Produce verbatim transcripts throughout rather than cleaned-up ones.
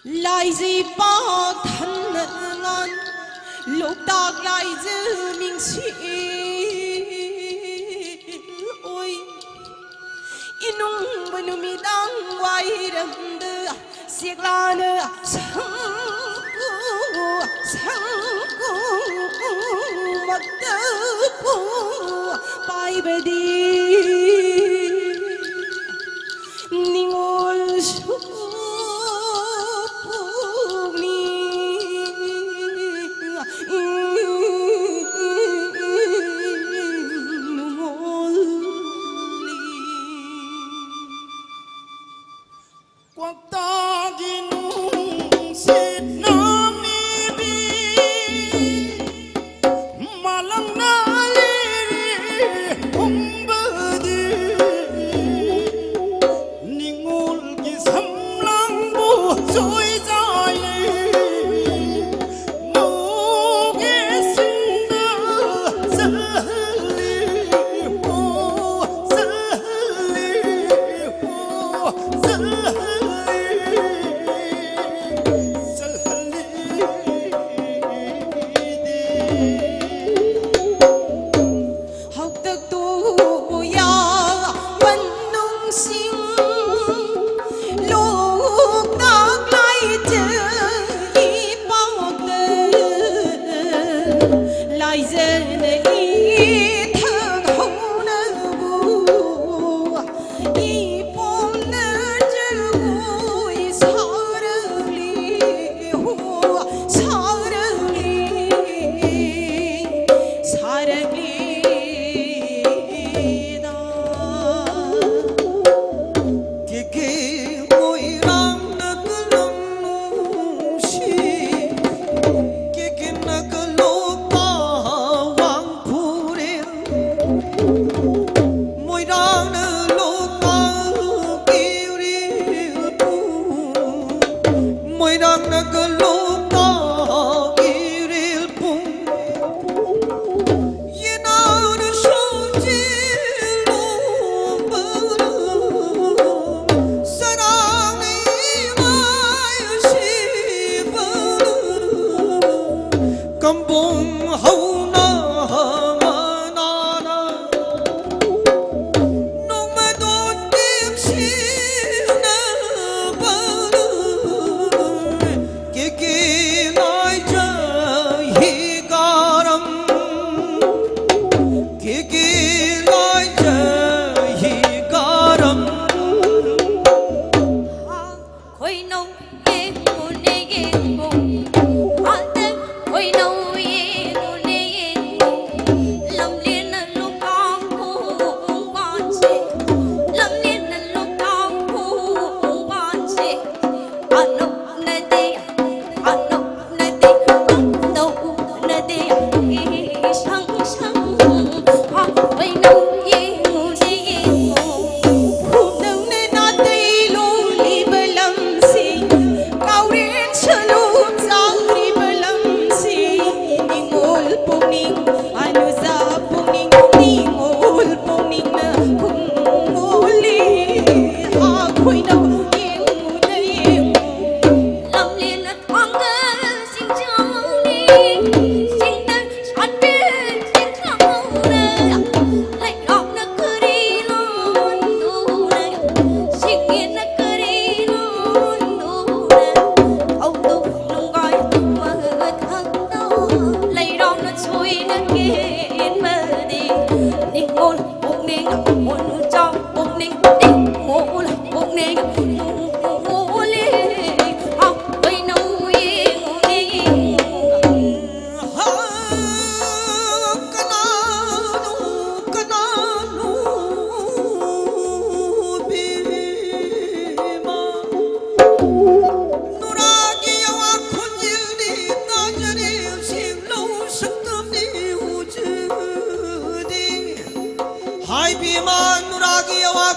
ꯂꯥꯏꯖꯩ ꯄꯥꯛ ꯊꯟꯅ ꯉꯥꯟ ꯂꯣꯛꯇꯥꯛ ꯂꯥꯏꯖ ꯃꯤꯡꯁꯤ ꯑꯣꯏ꯫ ꯏꯅꯨꯡꯕ ꯅꯨꯃꯤꯗꯥꯡ ꯋꯥꯏꯔꯝꯗ ꯆꯦꯛꯂꯥꯅ ꯁꯪꯒꯨ ꯁꯪꯒꯨ ꯃꯛꯇꯕꯨ ꯄꯥꯏꯕꯗꯤ ꯅꯤꯉꯣꯜꯁꯨ ꯄꯣꯛꯅꯤꯡ ꯅꯨꯡꯉꯣꯜꯂꯤ꯫ ꯀ꯭ꯋꯥꯛꯇꯥꯒꯤ ꯅꯨꯡꯁꯤꯠꯅ ꯃꯤꯕꯤ ꯃꯥꯂꯪꯅ ꯂꯤꯔꯤ ꯍꯨꯝꯕꯗꯤ ꯅꯤꯉꯣꯜꯒꯤ ꯁꯝꯂꯥꯡꯕꯨ ꯆꯣꯏꯖꯥꯏꯔꯤ꯫ ꯃꯧꯒꯤ ꯁꯤꯡꯅ ꯆꯜꯍꯜꯂꯤ ꯍꯣ, ꯆꯜꯍꯜꯂꯤ ꯍꯣ, ꯆꯜꯍꯜꯂꯤ, ꯆꯜꯍꯜꯂꯤ꯫ ꯍꯥꯛꯇꯛꯇꯨ ꯌꯥꯝꯕꯟ ꯅꯨꯡꯁꯤꯡ ꯂꯣꯛꯇꯥꯛ ꯂꯥꯏꯖ ꯏꯄꯥꯛꯇ ꯂꯥꯏꯖꯅ ꯏꯊꯛ ꯍꯧꯅꯕꯨ ꯏꯄꯣꯝꯅ ꯖꯒꯣꯏ ꯁꯥꯔꯛꯂꯤ ꯍꯣ ꯁꯥꯔꯛꯂꯤ ꯁꯥꯔꯛꯂꯤꯗ꯫ ꯀꯦꯀꯦ ꯃꯣꯏꯔꯥꯡꯅ ꯀꯂꯝ ꯅꯨꯡꯁꯤ, ꯀꯦꯀꯦꯅ ꯀꯂꯣꯛꯄ ꯋꯥꯡ ꯐꯨꯔꯦꯜ, ꯃꯣꯏꯔꯥꯡꯅ ꯂꯣꯛꯇꯥꯛ ꯏꯔꯤꯜ ꯄꯨꯡ, ꯃꯣꯏꯔꯥꯡꯅ ꯂꯣꯛꯇꯥꯛ ꯏꯔꯤꯜ ꯄꯨꯡ, ꯌꯦꯅꯥꯎꯅ ꯁꯣꯟꯖꯤꯜꯂꯨꯕ, ꯁꯔꯥꯡꯅ ꯏꯃꯥꯏ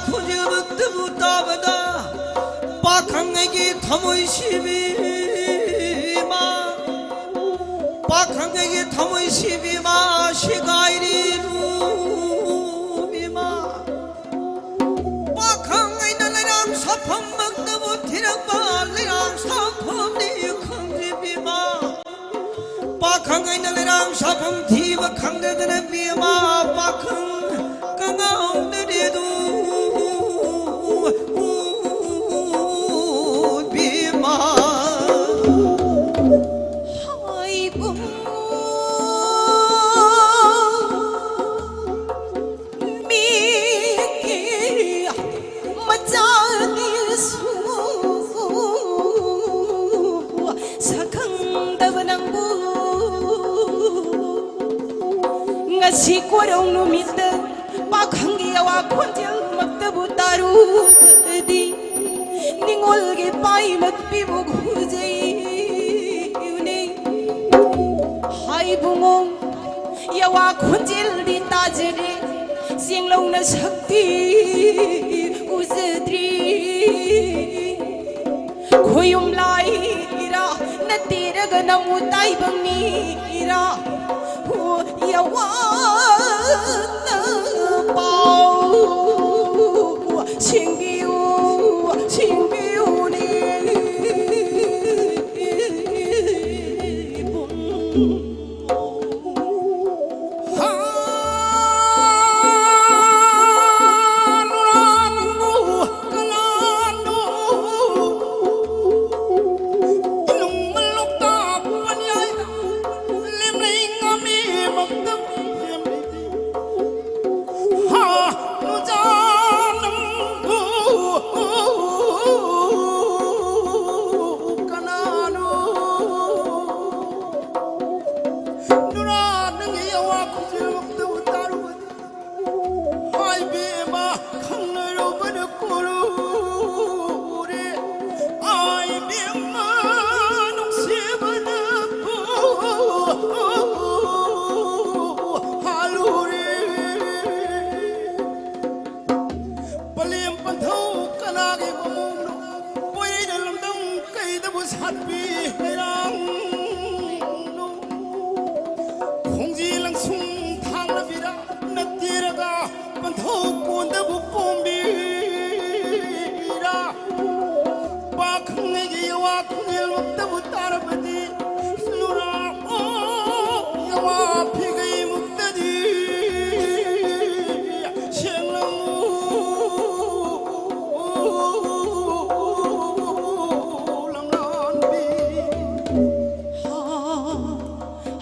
ꯈꯣꯟꯖꯦꯜꯃꯛꯇꯕꯨ ꯇꯥꯕꯗ ꯄꯥꯈꯪ ꯑꯩꯒꯤ ꯊꯃꯣꯏ ꯁꯤꯕꯤ ꯏꯃꯥ, ꯄꯥꯈꯪ ꯑꯩꯒꯤ ꯊꯃꯣꯏ ꯁꯤꯕꯤ ꯏꯃꯥ, ꯁꯦꯒꯥꯏꯔꯤꯕꯨ ꯏꯃꯥ꯫ ꯄꯥꯈꯪ ꯑꯩꯅ ꯂꯩꯔꯥꯡ ꯁꯥꯐꯝꯃꯛꯇꯕꯨ ꯊꯤꯔꯛꯄ, ꯂꯩꯔꯥꯡ ꯁꯥꯐꯝꯗꯤ ꯈꯪꯗ꯭ꯔꯤꯕꯤꯃ꯫ ꯄꯥꯈꯪ ꯑꯩꯅ ꯂꯩꯔꯥꯡ ꯁꯥꯐꯝ ꯊꯤꯕ ꯈꯪꯗꯗꯅ ꯕꯤꯃ, ꯄꯥꯈꯪ ꯀꯉꯥꯎꯅꯔꯦꯗꯨ ꯕꯤꯃ꯫ ꯍꯥꯏꯕꯨꯡ ꯃꯤꯒꯤ ꯃꯆꯥꯅꯤꯁꯨ ꯁꯛꯈꯪꯗꯕ ꯅꯪꯕꯨ ꯉꯁꯤ ꯀꯣꯔꯧ ꯅꯨꯃꯤꯠꯇ ꯄꯥꯈꯪꯒꯤ ꯑꯋꯥ ꯈꯣꯟꯖꯦꯜꯃꯛꯇꯕꯨ ꯇꯥꯔꯨꯕꯗꯤ ꯅꯤꯡꯉꯣꯜꯒꯤ ꯄꯥꯏꯃꯛ ꯄꯤꯕꯨ ꯈꯨꯖꯩ ꯍꯥꯏꯕꯨꯡꯉꯣ꯫ ꯌꯥꯋꯥ ꯈꯣꯟꯖꯦꯜꯗꯤ ꯇꯥꯖꯔꯦ, ꯆꯦꯡꯂꯧꯅ ꯁꯛꯇꯤ ꯎꯖꯗ꯭ꯔꯤ꯫ ꯈꯣꯌꯨꯝ ꯂꯥꯏꯔꯥ ꯅꯠꯇꯦꯔꯒ ꯅꯃꯨ ꯇꯥꯏꯕꯪ ꯃꯤꯔꯥ? ꯍꯣ, ꯌꯥꯋꯥꯅ ꯄꯥꯎ ꯁꯤꯡꯕꯤꯌꯨ, ꯁꯤꯡꯕꯤꯌꯨꯅꯦ꯫ ꯄꯤ ꯂꯩꯔꯥꯡ ꯈꯣꯡꯖꯤ ꯂꯪꯁꯨꯡ ꯊꯥꯡꯂꯕꯤꯔ ꯅꯠꯇꯤꯔꯒ ꯄꯟꯊꯧ ꯀꯣꯟꯗꯕꯨ ꯄꯣꯝꯕꯤꯔ ꯄꯥꯈꯪꯉꯩꯒꯤ ꯌꯋꯥ ꯈꯣꯟꯖꯦꯜꯃꯛꯇꯕꯨ ꯇꯥꯔꯕꯗꯤ ꯅꯨꯔꯥ ꯑꯣ ꯌꯋꯥ ꯐꯤꯒꯩꯃꯨꯛꯇꯗꯤ ꯁꯦꯡꯂꯝꯃꯨ ꯂꯝꯂꯥꯟꯕꯤ꯫ ꯍꯥ,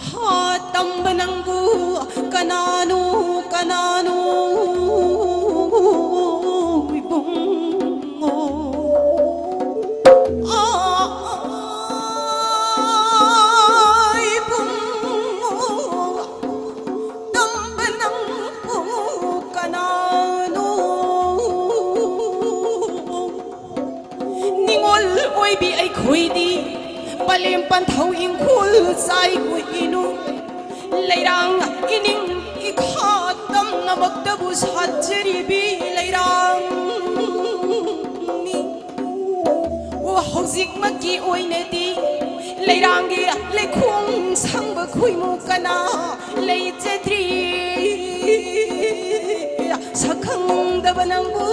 ꯍꯥ, ꯇꯝꯕ ꯅꯪꯕꯨ ꯀꯅꯥꯅꯣ, ꯀꯅꯥꯅꯣ ꯏꯕꯨꯡꯉꯣ? ꯑꯥ, ꯏꯕꯨꯡꯉꯣ, ꯇꯝꯕ ꯅꯪꯕꯨ ꯀꯅꯥꯅꯣ? ꯅꯤꯉꯣꯜ ꯑꯣꯏꯕꯤ ꯑꯩꯈꯣꯏꯗꯤ ꯄꯂꯦꯝ ꯄꯟꯊꯧ ꯏꯪꯈꯣꯜ ꯆꯥꯏ ꯀꯨꯏꯅꯨ꯫ ꯂꯩꯔꯥꯡ ꯏꯅꯤꯡ ꯏꯈꯥ ꯇꯝꯅꯃꯛꯇꯕꯨ ꯁꯥꯠꯆꯔꯤꯕꯤ ꯂꯩꯔꯥꯡꯅꯤ꯫ ꯑꯣ, ꯍꯧꯖꯤꯛꯃꯛꯀꯤ ꯑꯣꯏꯅꯗꯤ ꯂꯩꯔꯥꯡꯒꯤ ꯂꯩꯈꯣꯡ ꯁꯪꯕ ꯈꯨꯏꯃꯨ ꯀꯅꯥ ꯂꯩꯖꯗ꯭ꯔꯤ꯫ ꯁꯛꯈꯪꯗꯕ ꯅꯪꯕꯨ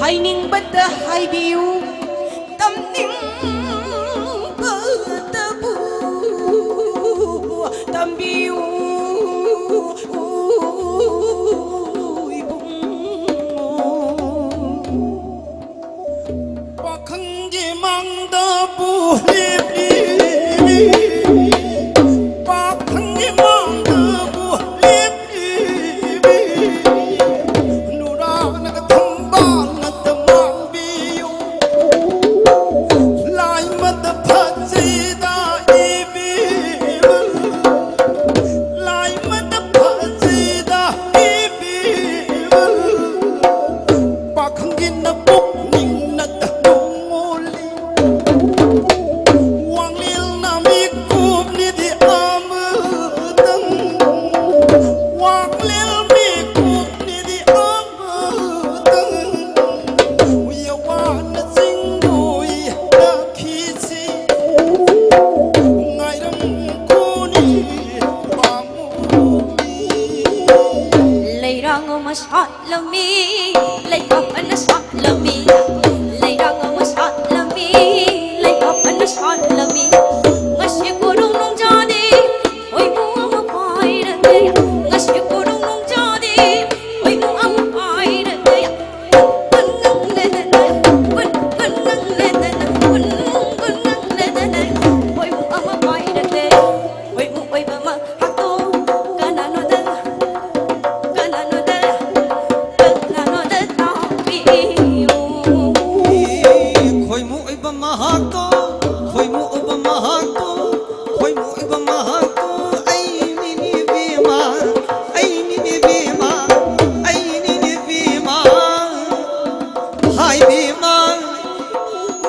ꯍꯥꯏꯅꯤꯡꯕꯇ ꯍꯥꯏꯕꯤꯌꯨ꯫ ꯇꯝꯅꯤꯡꯕꯇꯕꯨ ꯇꯝꯕꯤꯌꯨ ꯏꯕꯨꯡꯉꯣ꯫ ꯄꯥꯈꯪꯒꯤ ꯃꯥꯡꯗꯕꯨ ꯂꯦꯞꯂꯤ, ꯄꯥꯈꯪꯒꯤ ꯃꯥꯡꯗꯕꯨ ꯂꯦꯞꯂꯤ, ꯅꯨꯔꯥꯅꯒ ꯊꯝꯕꯥꯜꯅ ꯇꯃꯥꯡꯕꯤꯌꯨ꯫ ꯂꯥꯏꯃꯗ ꯐꯖꯩꯗ ꯏꯕꯦꯝꯃ, ꯂꯥꯏꯃꯗ ꯐꯖꯩꯗ ꯏꯕꯦꯝꯃ, ꯄꯥꯈꯪꯒꯤ ꯅꯄꯨꯛꯅꯤꯡꯅ ꯅꯣꯡꯉꯣꯜꯂꯤ꯫ ꯃꯍꯥꯛꯇꯣ, ꯈꯣꯏꯃꯨꯛ ꯎꯕ ꯃꯍꯥꯛꯇꯣ, ꯈꯣꯏꯃꯨꯛ ꯎꯕ ꯃꯍꯥꯛꯇꯣ, ꯑꯩꯅꯤꯅꯦ ꯏꯕꯦꯝꯃ, ꯑꯩꯅꯤꯅꯦ ꯏꯕꯦꯝꯃ, ꯑꯩꯅꯤꯅꯦ ꯏꯕꯦꯝꯃ꯫ ꯍꯥꯏ ꯏꯕꯦꯝꯃ,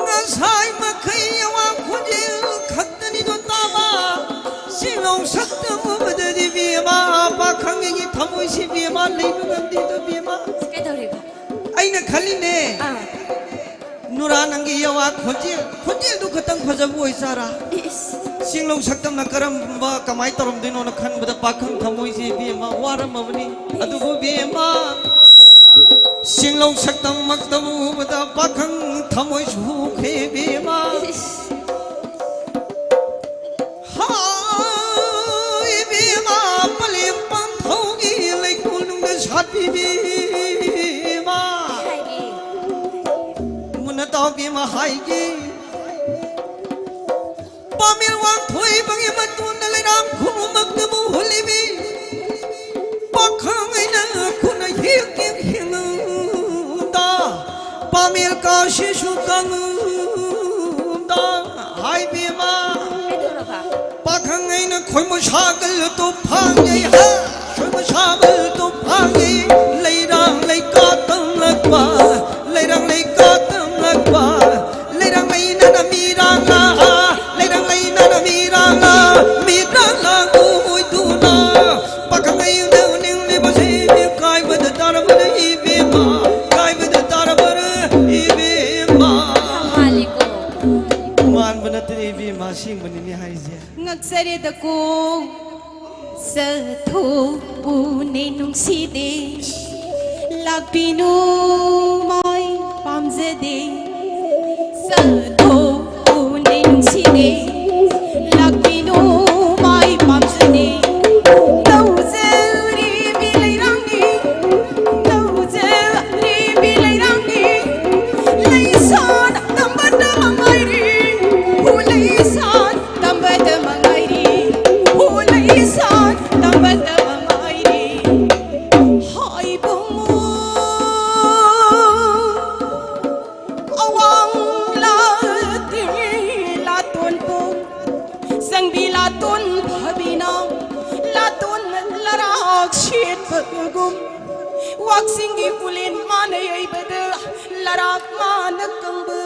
ꯉꯁꯥꯏ ꯃꯈꯩ ꯑꯋꯥ ꯈꯣꯟꯖꯦꯜ ꯈꯛꯇꯅꯤꯗꯣ ꯇꯥꯕ꯫ ꯁꯤꯡꯂꯧ ꯁꯛꯇꯝ ꯎꯕꯗꯗꯤ ꯏꯕꯦꯝꯃ, ꯄꯥꯈꯪꯒꯤ ꯊꯃꯣꯏꯁꯤ ꯏꯕꯦꯝꯃ ꯂꯩꯕ ꯉꯝꯗꯦꯗꯣ ꯏꯕꯦꯝꯃ꯫ ꯀꯩꯗꯧꯔꯤꯕ? ꯑꯩꯅ ꯈꯜꯂꯤꯅꯦ, ꯑꯥ꯫ ꯅꯨꯔꯥ ꯅꯪꯒꯤ ꯌꯥꯋꯥ ꯈꯣꯟꯖꯦꯜ, ꯈꯣꯟꯖꯦꯜꯗꯨ ꯈꯇꯪ ꯐꯖꯕ ꯑꯣꯏꯖꯥꯔꯥ? ꯏꯁ꯫ ꯁꯤꯡꯂꯧ ꯁꯛꯇꯝꯅ ꯀꯔꯝꯕ, ꯀꯃꯥꯏ ꯇꯧꯔꯝꯗꯣꯏꯅꯣꯅ ꯈꯟꯕꯗ ꯄꯥꯈꯪ ꯊꯃꯣꯏꯁꯦ ꯏꯕꯦꯝꯃ ꯋꯥꯔꯝꯃꯕꯅꯤ꯫ ꯑꯗꯨꯕꯨ ꯏꯕꯦꯝꯃ, ꯁꯤꯡꯂꯧ ꯁꯛꯇꯝꯃꯛꯇꯕꯨ ꯎꯕꯗ ꯄꯥꯈꯪ ꯊꯃꯣꯏꯁꯨ ꯍꯨꯈ꯭ꯔꯦ ꯏꯕꯦꯝꯃ꯫ ꯏꯁ꯫ ꯍꯥꯏ ꯏꯕꯦꯝꯃ, ꯄꯂꯦꯝ ꯄꯥꯟꯊꯧꯒꯤ ꯂꯩꯀꯣꯜꯅꯨꯡꯗ ꯁꯥꯠꯄꯤ ꯏꯕꯦꯝꯃ꯫ ꯍꯥꯏꯒꯦ꯫ ꯃꯨꯟꯅ ꯇꯥꯎ ꯏꯕꯦꯝꯃ ꯍꯥꯏꯒꯦ꯫ ꯄꯥꯃꯦꯜ ꯋꯥꯡꯊꯣꯏꯕꯒꯤ ꯃꯇꯣꯟꯗ ꯂꯩꯔꯥꯡ ꯈꯨꯅꯨꯃꯛꯇꯕꯨ ꯍꯨꯜꯂꯤꯕꯤ꯫ ꯄꯥꯈꯪ ꯑꯩꯅ ꯈꯨꯅ ꯍꯦꯛ ꯍꯦꯛ ꯍꯦꯡꯉꯨꯗ, ꯄꯥꯃꯦꯜ ꯀꯥꯁꯤꯁꯨ ꯀꯪꯉꯨꯗ, ꯍꯥꯏ ꯏꯕꯦꯝꯃ꯫ ꯀꯩꯗꯧꯔꯕ? ꯄꯥꯈꯪ ꯑꯩꯅ ꯈꯣꯏꯃꯨ ꯁꯥꯒꯜ ꯇꯨ ꯐꯥꯡꯉꯩ ꯍꯥ, ꯈꯣꯏꯃꯨ ꯁꯥꯒꯜ ꯇꯨ ꯐꯥꯡꯉꯩ, ꯂꯩꯔꯥꯡ ꯂꯩꯀꯥ ꯇꯝꯂꯛꯄ, ꯂꯩꯔꯥꯡ ꯂꯩꯀꯥ ꯇꯝꯂꯛꯄ, ꯂꯩꯔꯥꯡ ꯂꯩꯅꯅ ꯃꯤꯔꯥꯡ ꯂꯥ, ꯂꯩꯔꯥꯡ ꯂꯩꯅꯅ ꯃꯤꯔꯥꯡ ꯂꯥ, ꯃꯤꯔꯥꯡ ꯂꯥ ꯑꯣꯏꯗꯨꯅ, ꯄꯥꯈꯪ ꯑꯩꯅ ꯅꯤꯡꯂꯤꯕꯁꯤ ꯀꯥꯏꯕꯗ ꯇꯥꯔꯕꯅ ꯏꯕꯦꯝꯃ, ꯀꯥꯏꯕꯗ ꯇꯥꯔꯕꯅ ꯏꯕꯦꯝꯃ꯫ ꯌꯥꯝ ꯃꯥꯜꯂꯤꯀꯣ꯫ ꯃꯥꯟꯕ ꯅꯠꯇꯦ ꯏꯕꯦꯝꯃ, ꯑꯁꯦꯡꯕꯅꯤꯅꯦ ꯍꯥꯏꯁꯦ꯫ ꯉꯛꯆꯔꯦꯗꯀꯣ꯫ ꯆꯠꯊꯣꯛꯎꯅꯦ ꯅꯨꯡꯁꯤꯗꯦ, ꯂꯥꯛꯄꯤꯅꯨ ꯃꯥꯏ ꯄꯥꯝꯖꯗꯦ꯫ ꯆꯠꯊꯣꯛꯎꯅꯦ ꯅꯨꯡꯁꯤꯗꯦ, ꯂꯥꯛꯄꯤꯅꯨ ꯃꯥꯏ ꯄꯥꯝꯖꯗꯦ꯫ ꯇꯧꯖꯔꯤꯕꯤ ꯂꯩꯔꯥꯡꯅꯤ, ꯇꯧꯖꯔꯤꯕꯤ ꯂꯩꯔꯥꯡꯅꯤ꯫ ꯂꯩꯁꯥꯅ ꯇꯝꯕꯗ ꯃꯉꯥꯏꯔꯤ, ꯍꯨ ꯂꯩꯁꯥꯅ ꯇꯝꯕꯗ ꯃꯉꯥꯏꯔꯤ, ꯍꯨ ꯂꯩꯁꯥꯅ ꯇꯝꯕꯗ ꯃꯉꯥꯏꯔꯤ꯫ ꯍꯥꯏꯕꯨꯡꯉꯣ ꯑꯋꯥꯡ ꯂꯥ ꯁꯤꯡꯒꯤ ꯎꯂꯦꯟ ꯃꯥꯅ ꯌꯩꯕꯗ ꯂꯔꯥꯛ ꯃꯥꯅ ꯀꯪꯕꯒꯨꯝ,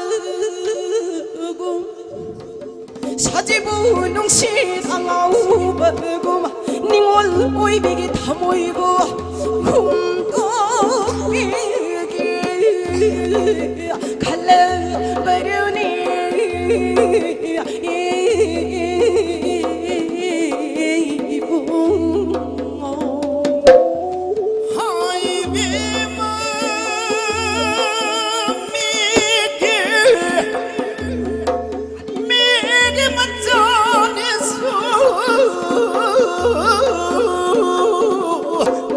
ꯁꯖꯤꯕꯨ ꯅꯨꯡꯁꯤꯠ ꯑꯉꯥꯎꯕꯒꯨꯝ, ꯅꯤꯉꯣꯜ ꯑꯣꯏꯕꯤꯒꯤ ꯊꯃꯣꯏꯕꯨ ꯍꯨꯝꯗꯣꯛꯄꯤꯒꯦ ꯈꯜꯂꯕꯅꯤ ꯏꯕꯨꯡꯉꯣ꯫ ꯍꯥꯏꯕꯤꯃ ꯃꯤꯒꯤ, ꯃꯤꯒꯤ ꯃꯆꯥꯅꯤꯁꯨ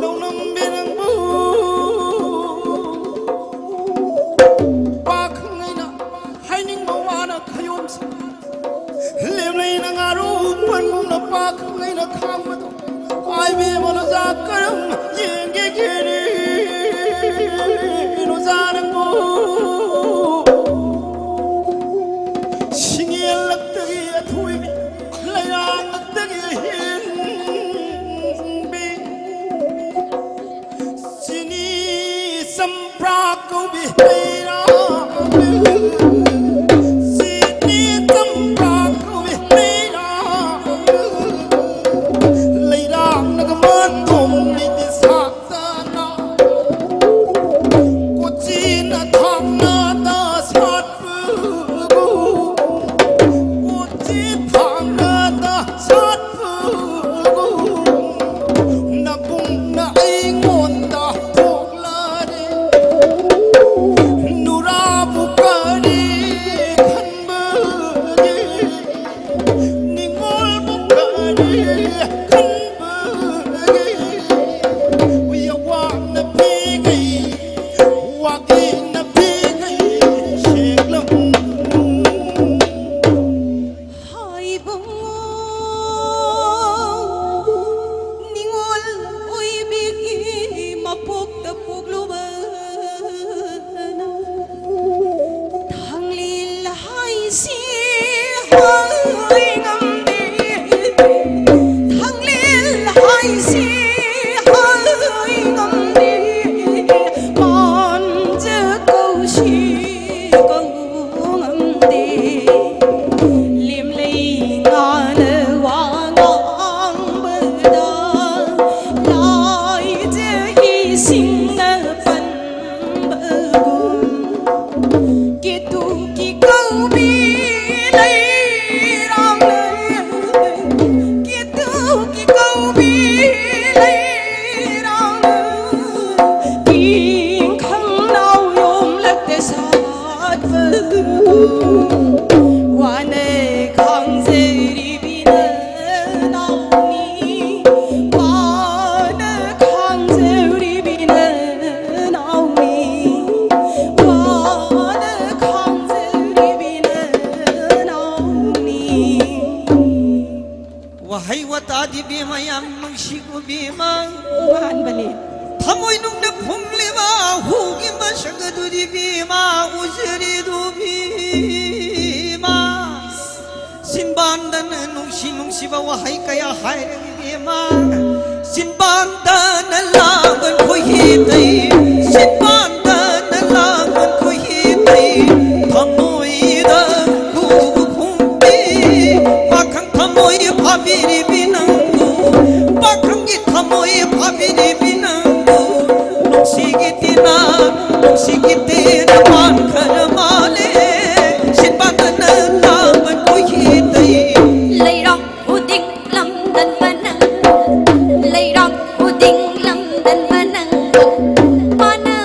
ꯂꯧꯅꯝꯕꯤ ꯅꯪꯕꯨ ꯄꯥꯈꯪ ꯑꯩꯅ ꯍꯥꯏꯅꯤꯡꯕ ꯋꯥꯅ ꯈꯌꯣꯝꯁꯤ ꯂꯦꯝꯂꯩꯅ ꯉꯥꯔꯨ ꯄꯟꯒꯨꯝꯅ ꯄꯥꯈꯪ ꯑꯩꯅ ꯈꯥꯡꯕꯗꯣ꯫ ꯍꯥꯏꯕꯤꯃ ꯅꯨꯖꯥ ꯀꯔꯝ ꯌꯦꯡꯒꯦꯒꯦꯔꯤ ꯅꯨꯖꯥ ꯅꯪꯕꯨ ꯁꯤꯡꯌꯦꯜꯂꯛꯇꯒꯤ ꯑꯊꯣꯏꯕꯤ, ꯂꯩꯔꯥꯡꯂꯛꯇꯒꯤ ꯑꯍꯦꯟꯕꯤ, ꯆꯤꯅꯤ ꯆꯝꯄ꯭ꯔꯥ ꯀꯧꯕꯤ ꯂꯩꯔꯥꯡ, ꯆꯤꯅꯤ ꯆꯝꯄ꯭ꯔꯥ ꯀꯧꯕꯤ ꯂꯩꯔꯥꯡ, ꯂꯩꯔꯥꯡꯅꯒ ꯃꯥꯟ ꯊꯣꯡꯕꯤꯗꯤ ꯁꯥꯠꯇꯅ, ꯀꯣꯆꯤꯅ ꯊꯥꯡꯅꯗ ꯁꯥꯠꯄꯕꯨ ꯂꯦꯝꯂꯩ ꯉꯥꯅ ꯋꯥ ꯉꯥꯡꯕꯗ ꯂꯥꯏꯖ ꯏꯁꯤꯡꯅ ꯄꯟꯕꯒꯨꯝ ꯀꯦꯇꯨꯒꯤ ꯀꯧꯕꯤ ꯂꯩꯔꯥꯡꯅ ꯀꯦꯇꯨꯒꯤ ꯀꯧꯕꯤ ꯂꯩꯔꯥꯡꯅ ꯏꯪꯈꯪ ꯅꯥꯎ ꯌꯣꯝꯂꯛꯇ ꯁꯥꯠꯄꯗꯨ ꯋꯥꯅ ꯈꯥꯡꯖꯔꯤꯕꯤ ꯅꯅꯥꯎꯅꯤ ꯋꯥꯅ ꯈꯥꯡꯖꯔꯤꯕꯤ ꯅꯅꯥꯎꯅꯤ ꯋꯥꯅ ꯈꯥꯡꯖꯔꯤꯕꯤ ꯅꯅꯥꯎꯅꯤ꯫ ꯋꯥꯍꯩ ꯋꯥꯇꯥꯗꯤ ꯕꯦꯝꯃ ꯌꯥꯝ ꯅꯨꯡꯁꯤꯀꯣ ꯕꯦꯝꯃ꯫ ꯃꯥꯟꯕꯅꯦ꯫ ꯊꯃꯣꯏꯅꯨꯡꯗ ꯐꯨꯝꯂꯤꯕ ꯍꯨꯒꯤ ꯃꯁꯛ ꯑꯗꯨꯗꯤ ꯕꯦꯝꯃ ꯎꯖꯔꯤꯗꯨ ꯕꯦꯝꯃ꯫ ꯆꯤꯟꯕꯥꯟꯗꯅ ꯅꯨꯡꯁꯤ ꯅꯨꯡꯁꯤꯕ ꯋꯥꯍꯩ ꯀꯌꯥ ꯍꯥꯏꯔꯦ ꯏꯕꯦꯝꯃ꯫ ꯆꯤꯟꯕꯥꯟꯗꯅ ꯂꯥꯡꯕ ꯈꯣꯏꯍꯤ ꯇꯩ꯫ ꯆꯤꯟꯕꯥꯟꯗꯅ ꯂꯥꯡꯕ ꯈꯣꯏꯍꯤ ꯇꯩ꯫ ꯊꯃꯣꯏꯗ ꯈꯨꯕ ꯐꯨꯝꯕꯤ꯫ ꯄꯥꯈꯪ ꯊꯃꯣꯏ ꯐꯥꯕꯤꯔꯤꯕꯤ ꯅꯪꯕꯨ꯫ ꯄꯥꯈꯪꯒꯤ ꯊꯃꯣꯏ ꯐꯥꯕꯤꯔꯤꯕꯤ ꯅꯪꯕꯨ꯫ ꯅꯨꯡꯁꯤꯒꯤ ꯇꯤꯅ ꯅꯨꯡꯁꯤꯒꯤ ꯇꯤꯅ ꯄꯥꯟꯈ꯭ꯔ ꯃꯥꯜꯂꯦ꯫ ꯁꯤꯟꯕꯥꯗꯅ ꯂꯥꯡꯕ ꯈꯣꯏꯍꯤ ꯇꯩ꯫ ꯂꯩꯔꯥꯛ ꯈꯨꯗꯤꯡ ꯂꯝꯗꯟꯕ ꯅꯪ꯫ ꯂꯩꯔꯥꯛ ꯈꯨꯗꯤꯡ ꯂꯝꯗꯟꯕ ꯅꯪ꯫ ꯃꯥꯅ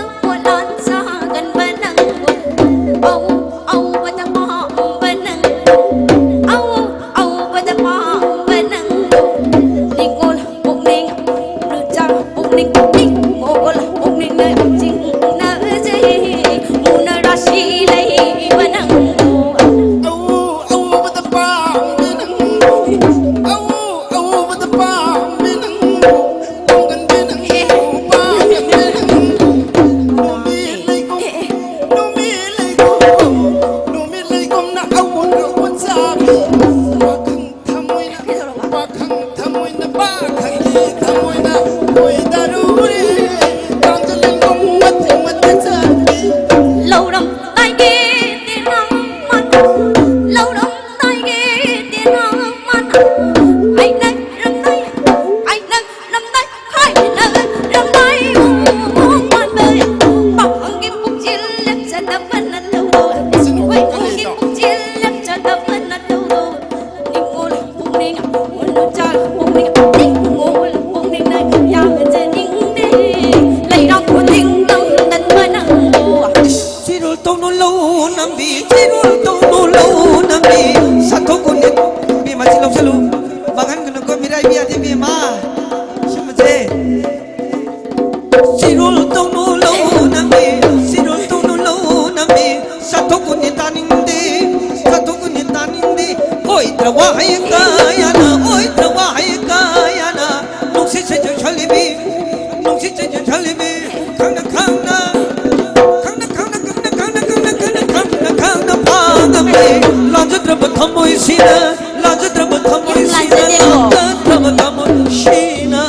ꯋꯥꯍꯩ ꯀꯌꯥꯅ ꯑꯣꯏꯗ꯭ꯔ ꯋꯥꯍꯩ ꯀꯌꯥꯅ ꯅꯨꯡꯁꯤꯠ ꯁꯤꯠꯆ ꯁꯛꯂꯤꯕꯤ, ꯅꯨꯡꯁꯤꯠ ꯁꯤꯠꯆ ꯁꯛꯂꯤꯕꯤ, ꯈꯪꯅ ꯈꯪꯅ, ꯈꯪꯅ ꯈꯪꯅ, ꯈꯪꯅ ꯈꯪꯅ, ꯈꯪꯅ ꯈꯪꯅ, ꯈꯪꯅ ꯈꯪꯅ ꯐꯥꯒꯝꯃꯤ꯫ ꯂꯥꯟꯖꯗ꯭ꯔꯕ ꯊꯃꯣꯏꯁꯤꯅ, ꯂꯥꯟꯖꯗ꯭ꯔꯕ ꯊꯃꯣꯏꯁꯤꯅ, ꯂꯥꯟꯖꯗꯦꯀꯣ꯫ ꯂꯥꯟꯖꯗ꯭ꯔꯕ ꯊꯃꯣꯏꯁꯤꯅ꯫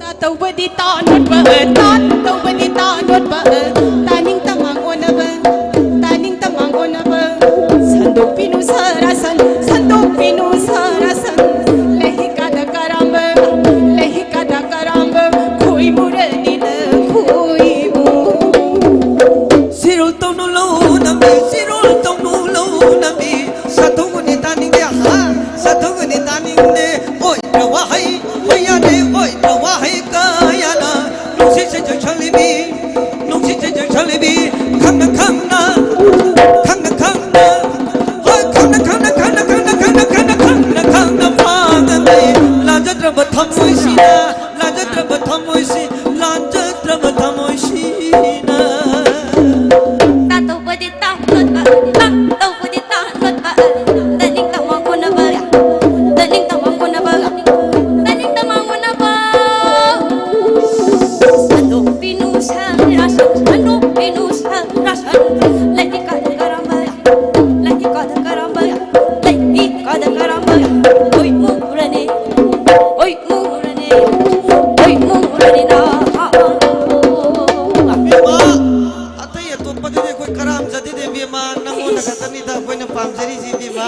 ꯇꯥ ꯇꯧꯕꯗꯤ ꯇꯥ ꯅꯣꯠꯄ, ꯇꯥ ꯇꯧꯕꯗꯤ ꯇꯥ ꯅꯣꯠꯄ, ꯇꯥꯅꯤꯡ ꯇꯃꯥꯡ ꯑꯣꯟꯅꯕ, ꯇꯥꯅꯤꯡ ꯇꯃꯥꯡ ꯑꯣꯟꯅꯕ꯫ ꯁꯟꯗꯣꯛꯄꯤꯅꯨ ꯁꯔꯥꯁꯟ, ꯁꯟꯗꯣꯛꯄꯤꯅꯨ ꯁꯔꯥꯁꯟ꯫ ꯂꯩꯍꯤꯀꯥꯗ ꯀꯔꯥꯝꯕ, ꯂꯩꯍꯤꯀꯥꯗ ꯀꯔꯥꯝꯕ, ꯈꯣꯏꯃꯨꯔꯅꯤꯅ ꯈꯣꯏꯕꯨ꯫ ꯁꯤꯔꯣꯜ ꯇꯧꯅꯨ ꯂꯧ ꯅꯝꯕꯤ, ꯁꯤꯔꯣꯜ ꯇꯧꯅꯨ ꯂꯧ ꯅꯝꯕꯤ꯫ ꯁꯥꯊꯨꯒꯅꯤ ꯇꯥꯅꯤꯡꯗꯦ, ꯍꯥ? ꯁꯥꯊꯨꯒꯅꯤ ꯇꯥꯅꯤꯡꯗꯦ꯫ ꯑꯣꯏꯗ꯭ꯔ ꯋꯥꯍꯩ, ꯑꯣꯏ ꯌꯥꯗꯦ, ꯑꯣꯏꯗ꯭ꯔ ꯋꯥꯍꯩ ꯀꯌꯥꯅ ꯅꯨꯡꯁꯤꯠ ꯁꯤꯠꯆ ꯁꯛꯂꯤꯕꯤ, ꯅꯨꯡꯁꯤꯠ ꯁꯤꯠꯆ ꯁꯛꯂꯤꯕꯤ꯫ ꯈꯪꯅ ꯈꯪꯅ, ꯈꯪꯅ ꯈꯪꯅ, ꯍꯣꯏ, ꯈꯪꯅ ꯈꯪꯅ, ꯈꯪꯅ ꯈꯪꯅ, ꯈꯪꯅ ꯈꯪꯅ, ꯈꯪꯅ ꯈꯪꯅ ꯐꯥꯒꯅꯤ꯫ ꯂꯥꯟꯖꯗ꯭ꯔꯕ ꯊꯃꯣꯏꯁꯤꯅ, ꯂꯥꯟꯖꯗ꯭ꯔꯕ ꯊꯃꯣꯏꯁꯤ, ꯂꯥꯟꯖꯗ꯭ꯔꯕ ꯊꯃꯣꯏꯁꯤꯅ꯫ ꯇꯥ ꯇꯧꯕꯗꯤ ꯇꯥ ꯅꯣꯠꯄ, ꯇꯥ ꯇꯧꯕꯗꯤ ꯇꯥ ꯅꯣꯠꯄ꯫ ꯇꯥꯅꯤꯡ ꯇꯃꯥꯡ ꯑꯣꯟꯅꯕ, ꯇꯥꯅꯤꯡ ꯇꯃꯥꯡ ꯑꯣꯟꯅꯕ, ꯇꯥꯅꯤꯡ ꯇꯃꯥꯡ ꯑꯣꯟꯅꯕ꯫ ꯁꯟꯗꯣꯛꯄꯤꯅꯨ ꯁꯔꯥꯁꯟ, ꯁꯟꯗꯣꯛꯄꯤꯅꯨ ꯁꯔꯥꯁꯟ꯫ ꯂꯩꯍꯤꯀꯥꯗ ꯀꯔꯥꯝꯕ, ꯂꯩꯍꯤꯀꯥꯗ ꯀꯔꯥꯝꯕ, ꯂꯩꯍꯤꯀꯥꯗ ꯀꯔꯥꯝꯕ꯫ ꯍꯣꯏ ꯃꯨꯔꯅꯤ, ꯍꯣꯏ ꯃꯨꯔꯅꯤ, ꯍꯣꯏ ꯃꯨꯔꯅꯤ ꯅꯥ꯫ ꯏꯕꯦꯝꯃ, ꯑꯇꯩ ꯑꯇꯣꯞꯄꯗꯗꯤ ꯑꯩꯈꯣꯏ ꯀꯔꯥꯝꯖꯗꯦꯗ ꯏꯕꯦꯝꯃ, ꯅꯪꯉꯣꯟꯗ ꯈꯛꯇꯅꯤꯗ ꯑꯩꯈꯣꯏꯅ ꯄꯥꯝꯖꯔꯤꯁꯤ ꯏꯕꯦꯝꯃ꯫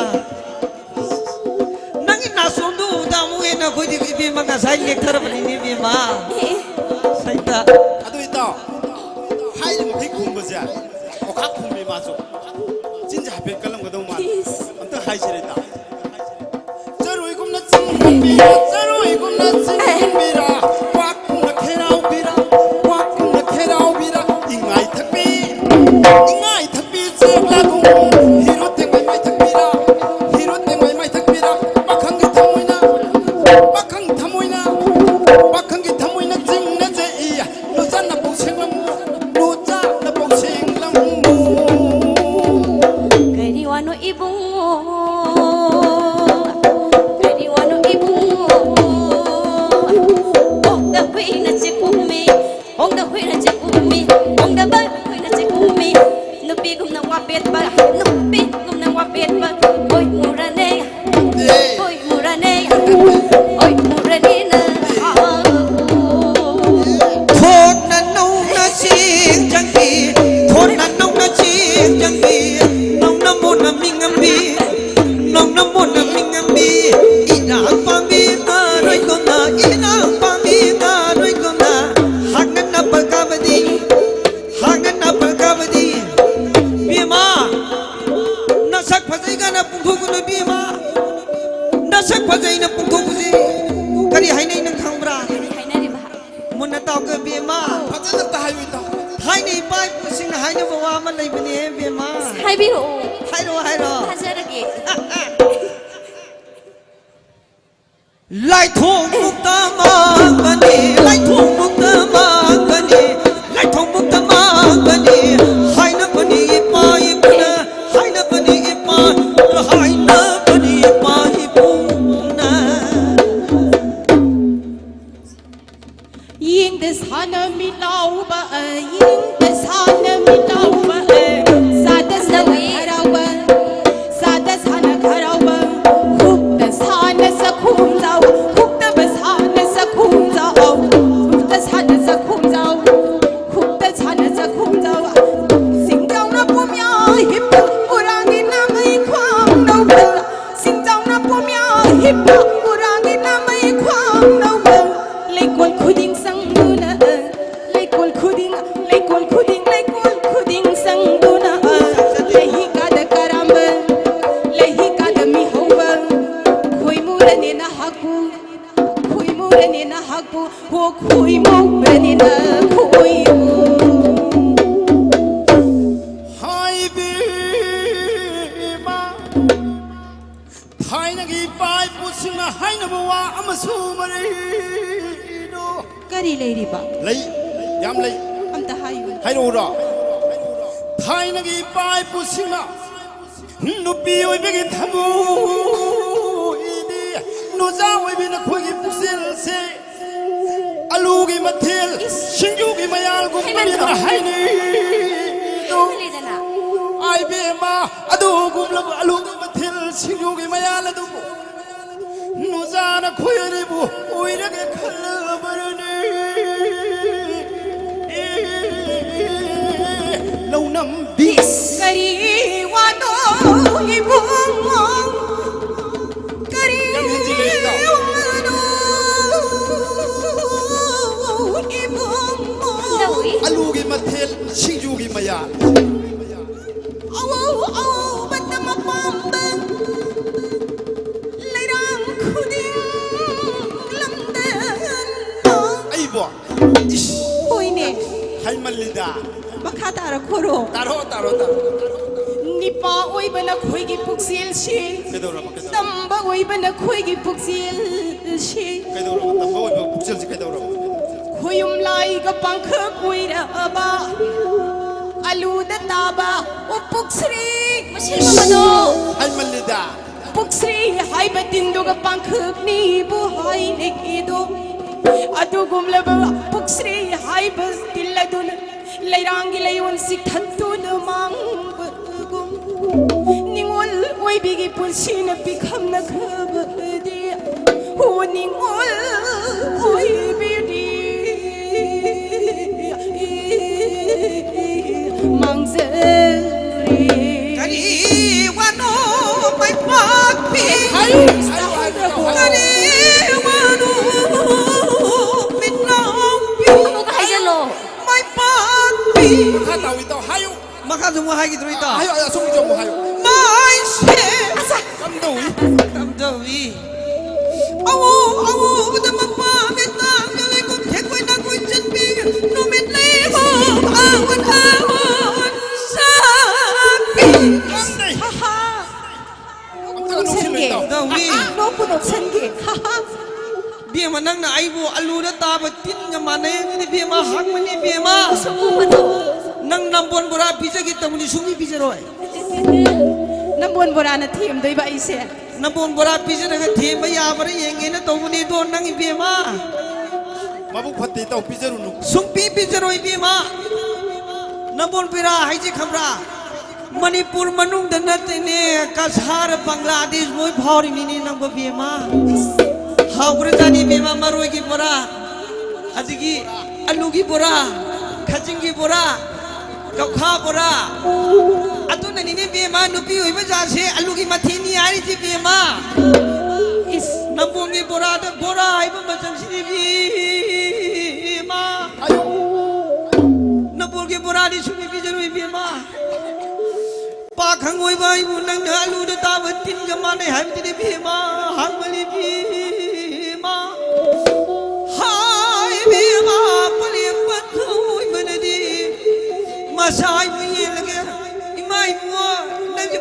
ꯅꯪꯒꯤ ꯅꯥꯆꯣꯝꯗꯣ ꯎꯕꯗ ꯑꯃꯨꯛ ꯍꯦꯟꯅ ꯑꯩꯈꯣꯏꯗꯤ ꯏꯕꯦꯝꯃ ꯉꯁꯥꯏ ꯂꯦꯛꯊꯔꯕꯅꯤꯅꯦ ꯏꯕꯦꯝꯃ꯫ ꯁꯩꯇ꯫ ꯑꯗꯨ ꯏꯇꯥꯎ, ꯍꯥꯏꯔꯤꯕ ꯃꯈꯩ ꯈꯨꯝꯕꯁꯦ ꯑꯣꯈꯥꯛ ꯈꯨꯝꯃꯤ ꯃꯥꯁꯨ꯫ ꯆꯤꯟꯁꯦ ꯍꯥꯏꯐꯦꯠ ꯀꯜꯂꯝꯒꯗꯧ ꯃꯥꯜꯂꯤ꯫ ꯏꯁ꯫ ꯑꯝꯇ ꯍꯥꯏꯁꯤꯔ ꯏꯇꯥꯎ꯫ ꯆꯔꯣꯏꯒꯨꯝꯅ ꯆꯤꯡꯍꯟꯕꯤꯔ, ꯆꯔꯣꯏꯒꯨꯝꯅ ꯆꯤꯡꯍꯟꯕꯤꯔ, ꯀ꯭ꯋꯥꯛꯀꯨꯝꯅ ꯈꯦꯔꯥꯎꯕꯤꯔ, ꯀ꯭ꯋꯥꯛꯀꯨꯝꯅ ꯈꯦꯔꯥꯎꯕꯤꯔ, ꯏꯉꯥꯏ ꯊꯛꯄꯤ, ꯏꯉꯥꯏ ꯊꯛꯄꯤ ꯆꯦꯛꯂꯥꯒꯨꯝ, ꯍꯤꯔꯨ ꯇꯦꯡꯃꯩ ꯃꯥꯏ ꯊꯛꯄꯤꯔ, ꯍꯤꯔꯨ ꯇꯦꯡꯃꯩ ꯃꯥꯏ ꯊꯛꯄꯤꯔ, ꯄꯥꯈꯪꯒꯤ ꯊꯃꯣꯏꯅ, ꯄꯥꯈꯪ ꯊꯃꯣꯏꯅ, ꯄꯥꯈꯪꯒꯤ ꯊꯃꯣꯏꯅ ꯆꯤꯡꯅꯖꯩ, ꯂꯨꯆꯥ ꯅꯄꯧ ꯁꯦꯡꯂꯝꯃꯨ, ꯂꯨꯆꯥ ꯅꯄꯧ ꯁꯦꯡꯂꯝꯃꯨ꯫ ꯀꯔꯤ ꯋꯥꯅꯣ ꯏꯕꯨꯡꯉꯣ? ꯕꯦꯝꯃ꯫ ꯍꯥꯏꯕꯤꯔꯛꯑꯣ꯫ ꯍꯥꯏꯔꯣ, ꯍꯥꯏꯔꯣ꯫ ꯊꯥꯖꯔꯒꯦ꯫ ꯂꯥꯏꯊꯣꯡ ꯃꯨꯛꯇ ꯃꯥꯡꯒꯅꯤ, ꯂꯥꯏꯊꯣꯡ ꯃꯨꯛꯇ ꯃꯥꯡꯒꯅꯤ, ꯂꯥꯏꯊꯣꯡ ꯃꯨꯛꯇ ꯃꯥꯡꯒꯅꯤ ꯍꯥꯏꯅꯕꯅꯤ ꯏꯄꯥ ꯏꯄꯨꯅ, ꯍꯥꯏꯅꯕꯅꯤ ꯏꯄꯥ, ꯍꯥꯏꯅꯕꯅꯤ ꯏꯄꯥ ꯏꯄꯨꯅ꯫ ꯌꯦꯡꯗ ꯁꯥꯟꯅ ꯃꯤꯠ ꯂꯥꯎꯕ, ꯌꯦꯡꯗ ꯁꯥꯟꯅ ꯃꯤꯠ ꯂꯥꯎꯕ, ꯆꯥꯗ ꯁꯥꯟꯅ ꯍꯔꯥꯎꯕ, ꯆꯥꯗ ꯁꯥꯟꯅ ꯍꯔꯥꯎꯕ, ꯈꯨꯛꯇ ꯁꯥꯟꯅ ꯆꯥꯛꯈꯨꯝ ꯂꯥꯎ, ꯈꯨꯛꯇꯕ ꯁꯥꯟꯅ ꯆꯥꯛꯈꯨꯝ ꯂꯥꯎ, ꯈꯨꯛꯇ ꯁꯥꯟꯅ ꯆꯥꯛꯈꯨꯝ ꯂꯥꯎ, ꯈꯨꯛꯇ ꯁꯥꯟꯅ ꯆꯥꯛꯈꯨꯝ ꯂꯥꯎ, ꯁꯤꯡꯖꯥꯎꯅ ꯄꯣꯝꯌꯥ ꯍꯤꯞꯄ, ꯎꯔꯥꯡꯒꯤ ꯅꯥꯃꯩ ꯈ꯭ꯋꯥꯡ ꯂꯧꯕ, ꯁꯤꯡꯖꯥꯎꯅ ꯄꯣꯝꯌꯥ ꯍꯤꯞꯄ, ꯎꯔꯥꯡꯒꯤ ꯅꯥꯃꯩ ꯈ꯭ꯋꯥꯡ ꯂꯧꯕ, ꯂꯩꯀꯣꯜ ꯈꯨꯗꯤꯡ ꯆꯪꯗꯨꯅ, ꯂꯩꯀꯣꯜ ꯈꯨꯗꯤꯡ, ꯂꯩꯀꯣꯜ ꯈꯨꯗꯤꯡ, ꯂꯩꯀꯣꯜ ꯈꯨꯗꯤꯡ ꯆꯪꯗꯨꯅ, ꯂꯩꯍꯤ ꯀꯥꯗ ꯀꯔꯥꯝꯕ, ꯂꯩꯍꯤ ꯀꯥꯗ ꯃꯤꯍꯧꯕ, ꯈꯣꯏꯃꯨꯔꯅꯦ ꯅꯍꯥꯛꯄꯨ, ꯈꯣꯏꯃꯨꯔꯅꯦ ꯅꯍꯥꯛꯄꯨ, ꯍꯣ ꯈꯣꯏꯃꯨꯔꯅꯦ ꯅꯈꯣꯏꯕꯨ꯫ ꯍꯥꯏꯕꯤꯃ ꯊꯥꯏꯅꯒꯤ ꯏꯄꯥ ꯏꯄꯨꯁꯤꯡꯅ ꯍꯥꯏꯅꯕ ꯋꯥ ꯑꯃꯁꯨ ꯃꯔꯤꯗꯣ꯫ ꯀꯔꯤ ꯂꯩꯔꯤꯕ? ꯂꯩ, ꯌꯥꯝ ꯂꯩ꯫ ꯑꯝꯇ ꯍꯥꯏꯌꯨ꯫ ꯍꯥꯏꯔꯛꯎꯔꯣ? ꯊꯥꯏꯅꯒꯤ ꯏꯄꯥ ꯏꯄꯨꯁꯤꯡꯅ ꯅꯨꯄꯤ ꯑꯣꯏꯕꯒꯤ ꯊꯃꯣꯏꯗꯤ, ꯅꯨꯆꯥ ꯑꯣꯏꯕꯤ ꯅꯈꯣꯏꯒꯤ ꯄꯨꯛꯆꯦꯜꯁꯦ ꯑꯂꯨꯒꯤ ꯃꯊꯦꯜ, ꯁꯤꯡꯖꯨꯒꯤ ꯃꯌꯥꯜꯒꯨꯝꯕꯅꯤꯅ ꯍꯥꯏꯅꯩꯗꯣ꯫ ꯍꯦꯟꯃꯜꯂꯦꯗꯅ꯫ ꯑꯥꯏ ꯕꯦꯝꯃ, ꯑꯗꯨꯒꯨꯝꯂꯕ ꯑꯂꯨꯒꯤ ꯃꯊꯦꯜ, ꯁꯤꯡꯖꯨꯒꯤ ꯃꯌꯥꯜ ꯑꯗꯨꯕꯨ ꯅꯨꯆꯥꯅ ꯈꯣꯏꯔꯤꯕꯨ ꯑꯣꯏꯔꯒ ꯈꯜꯂꯕꯔꯅꯦ꯫ ꯂꯧꯅꯝꯕꯤ꯫ ꯀꯔꯤ ꯋꯥꯅꯣ ꯏꯕꯨꯡꯉꯣ? ꯀꯔꯤ ꯋꯥꯅꯣ ꯏꯕꯨꯡꯉꯣ? ꯑꯂꯨꯒꯤ ꯃꯊꯦꯜ, ꯁꯤꯡꯖꯨꯒꯤ ꯃꯌꯥꯜ꯫ ꯑꯋꯥꯎ ꯑꯋꯥꯎꯕꯇ ꯃꯄꯥꯝꯕ ꯂꯩꯔꯥꯡ ꯈꯨꯗꯤꯡ ꯂꯝꯗꯝ꯫ ꯑꯩꯕꯣ? ꯏꯁ, ꯍꯣꯏꯅꯦ꯫ ꯍꯩꯃꯜꯂꯤꯗ꯫ ꯃꯈꯥ ꯇꯥꯔꯛꯈꯣꯔꯣ꯫ ꯇꯥꯔꯣ, ꯇꯥꯔꯣ, ꯑꯣꯏꯕ ꯅꯈꯣꯏꯒꯤ ꯄꯨꯛꯆꯦꯜꯁꯤ꯫ ꯀꯩꯗꯧꯔꯕ? ꯀꯩꯗꯧꯔꯕ? ꯇꯝꯕ ꯑꯣꯏꯕ ꯅꯈꯣꯏꯒꯤ ꯄꯨꯛꯆꯦꯜꯁꯤ꯫ ꯀꯩꯗꯧꯔꯕ? ꯇꯝꯕ ꯑꯣꯏꯕ ꯄꯨꯛꯆꯦꯜꯁꯤ ꯀꯩꯗꯧꯔꯕ? ꯈꯣꯌꯨꯝ ꯂꯥꯏꯒ ꯄꯥꯡꯈꯛ ꯑꯣꯏꯔꯕ ꯑꯂꯨꯗ ꯇꯥꯕ꯫ ꯑꯣ ꯄꯨꯛꯁ꯭ꯔꯤ꯫ ꯃꯁꯤ ꯃꯈꯜꯗꯣ꯫ ꯍꯥꯏꯃꯜꯂꯤꯗ꯫ ꯄꯨꯛꯁ꯭ꯔꯤ ꯍꯥꯏꯕ ꯇꯤꯟꯗꯨꯒ ꯄꯥꯡꯈꯛꯅꯤꯕꯨ ꯍꯥꯏꯅꯩꯗꯣ꯫ ꯑꯗꯨꯒꯨꯝꯂꯕ ꯄꯨꯛꯁ꯭ꯔꯤ ꯍꯥꯏꯕ ꯇꯤꯜ ꯑꯗꯨꯅ ꯂꯩꯔꯥꯡꯒꯤ ꯂꯩꯌꯣꯟ ꯆꯤꯛꯊꯠꯇꯨꯅ ꯃꯥꯡꯕꯒꯨꯝ, ꯅꯤꯉꯣꯜ ꯑꯣꯏꯕꯤꯒꯤ ꯄꯨꯟꯁꯤꯅ ꯄꯤꯈꯝꯅꯈ꯭ꯔꯕꯗꯤ꯫ ꯑꯣ ꯅꯤꯉꯣꯜ ꯑꯣꯏꯕꯤꯗꯤ ꯃꯥꯡꯖꯔꯤ꯫ ꯀꯔꯤ ꯋꯥꯅꯣ ꯃꯥꯏꯄꯥꯛꯄꯤ? ꯍꯥꯏꯌꯨ, ꯍꯥꯏꯌꯨ, ꯍꯥꯏꯌꯨ, ꯍꯥꯏꯌꯨ꯫ ꯀꯔꯤ ꯋꯥꯅꯣ ꯃꯤꯠꯂꯥꯎꯕꯤ? ꯑꯃꯨꯛꯀ ꯍꯥꯏꯖꯜꯂꯣ꯫ ꯃꯥꯏꯄꯥꯛꯄꯤ? ꯃꯈꯥ ꯇꯥꯎ ꯏꯇꯥꯎ, ꯍꯥꯏꯌꯨ꯫ ꯃꯈꯥꯁꯨ ꯑꯃꯨꯛ ꯍꯥꯏꯈꯤꯗ꯭ꯔꯣ ꯏꯇꯥꯎ? ꯍꯥꯏꯌꯨ, ꯍꯥꯏꯌꯨ, ꯑꯁꯣꯝꯒꯤꯁꯨ ꯑꯃꯨꯛ ꯍꯥꯏꯌꯨ꯫ ꯃꯥꯏꯁꯦ ꯀꯝꯗꯧꯏ? ꯀꯝꯗꯧꯏ? ꯑꯋꯣ ꯑꯋꯣꯗ ꯃꯄꯥ ꯃꯤꯇꯥꯡꯗ ꯂꯩꯈꯨꯝ ꯊꯦꯛꯄꯣꯏ ꯅꯥꯀꯣꯏ ꯆꯟꯕꯤ ꯅꯨꯃꯤꯠ ꯂꯩꯕꯣ ꯑꯋꯟ ꯑꯋꯟ ꯁꯥꯄꯤ꯫ ꯀꯝꯗꯩ? ꯍꯥ ꯍꯥ꯫ ꯅꯣꯛꯄꯨ ꯑꯝꯇꯒ ꯅꯣꯛꯁꯤꯜꯂꯨ ꯅꯣꯛꯁꯟꯒꯦ꯫ ꯏꯇꯥꯎ꯫ ꯀꯝꯗꯧꯏ? ꯅꯣꯛꯄꯨ ꯅꯣꯛꯁꯟꯒꯦ꯫ ꯍꯥ ꯍꯥ꯫ ꯕꯦꯝꯃ ꯅꯪꯅ ꯑꯩꯕꯨ ꯑꯂꯨꯗ ꯇꯥꯕ ꯇꯤꯟꯒ ꯃꯥꯟꯅꯩ ꯍꯥꯏꯕꯅꯤ ꯕꯦꯝꯃ, ꯍꯥꯡꯕꯅꯤ ꯕꯦꯝꯃ꯫ ꯃꯁꯛ ꯎꯕꯗꯣ꯫ ꯅꯪ ꯅꯝꯕꯣꯟ ꯕꯣꯔꯥ ꯄꯤꯖꯒꯦ ꯇꯧꯕꯅꯤ ꯁꯨꯡꯄꯤ ꯄꯤꯖꯔꯣꯏ꯫ ꯅꯝꯕꯣꯟ ꯕꯣꯔꯥꯅ ꯊꯦꯝꯗꯣꯏꯕ ꯑꯩꯁꯦ꯫ ꯅꯝꯕꯣꯟ ꯕꯣꯔꯥ ꯄꯤꯖꯔꯒ ꯊꯦꯝꯕ ꯌꯥꯕ꯭ꯔꯥ ꯌꯦꯡꯒꯦꯅ ꯇꯧꯕꯅꯤ ꯑꯗꯣ ꯅꯪ ꯏꯕꯦꯝꯃ꯫ ꯃꯕꯨꯛ ꯐꯠꯇꯦ ꯏꯇꯥꯎ, ꯄꯤꯖꯔꯨꯅꯨ꯫ ꯁꯨꯡꯄꯤ ꯄꯤꯖꯔꯣꯏ ꯏꯕꯦꯝꯃ꯫ ꯅꯝꯕꯣꯟ ꯕꯣꯔꯥ ꯍꯥꯏꯁꯦ ꯈꯪꯕ꯭ꯔꯥ? ꯃꯅꯤꯄꯨꯔ ꯃꯅꯨꯡꯗ ꯅꯠꯇꯦꯅꯦ, ꯀꯁꯥꯔ, ꯕꯪꯒ꯭ꯂꯥꯗꯦꯁ ꯂꯣꯏ ꯐꯥꯎꯔꯤꯅꯤꯅꯦ ꯅꯪꯕꯨ ꯕꯦꯝꯃ꯫ ꯍꯥꯎꯈ꯭ꯔꯖꯥꯠꯅꯤ ꯕꯦꯝꯃ, ꯃꯔꯣꯏꯒꯤ ꯕꯣꯔꯥ, ꯑꯗꯒꯤ ꯑꯂꯨꯒꯤ ꯕꯣꯔꯥ, ꯈꯥꯖꯤꯡꯒꯤ ꯕꯣꯔꯥ, ꯀꯧꯈꯥ ꯕꯣꯔꯥ꯫ ꯑꯗꯨꯅꯅꯤꯅꯦ ꯕꯦꯝꯃ, ꯅꯨꯄꯤ ꯑꯣꯏꯕ ꯖꯥꯠꯁꯦ ꯑꯂꯨꯒꯤ ꯃꯊꯦꯜꯅꯤ ꯍꯥꯏꯔꯤꯁꯤ ꯕꯦꯝꯃ꯫ ꯏꯁ꯫ ꯅꯝꯕꯣꯟꯒꯤ ꯕꯣꯔꯥꯗ ꯕꯣꯔꯥ ꯍꯥꯏꯕ ꯃꯆꯜꯁꯤꯗꯤ ꯕꯦꯝꯃ꯫ ꯅꯝꯕꯣꯟꯒꯤ ꯕꯣꯔꯥꯗꯤ ꯁꯨꯡꯄꯤ ꯄꯤꯖꯔꯣꯏ ꯕꯦꯝꯃ꯫ ꯄꯥꯈꯪ ꯑꯣꯏꯕ ꯑꯩꯕꯨ ꯅꯪꯅ ꯑꯂꯨꯗ ꯇꯥꯕ ꯇꯤꯟꯒ ꯃꯥꯟꯅꯩ ꯍꯥꯏꯕꯗꯨꯗꯤ ꯕꯦꯝꯃ, ꯍꯥꯡꯃꯜꯂꯤ ꯕꯦꯝꯃ꯫ ꯍꯥꯏ ꯕꯦꯝꯃ, ꯄꯂꯦꯝ ꯄꯟꯊꯧ ꯑꯣꯏꯕꯅꯗꯤ ꯃꯁꯥ ꯑꯩꯕꯨ ꯌꯦꯜꯂꯒꯦ꯫ ꯏꯃꯥ ꯏꯕꯨꯡꯉꯣ, ꯅꯪꯒꯤ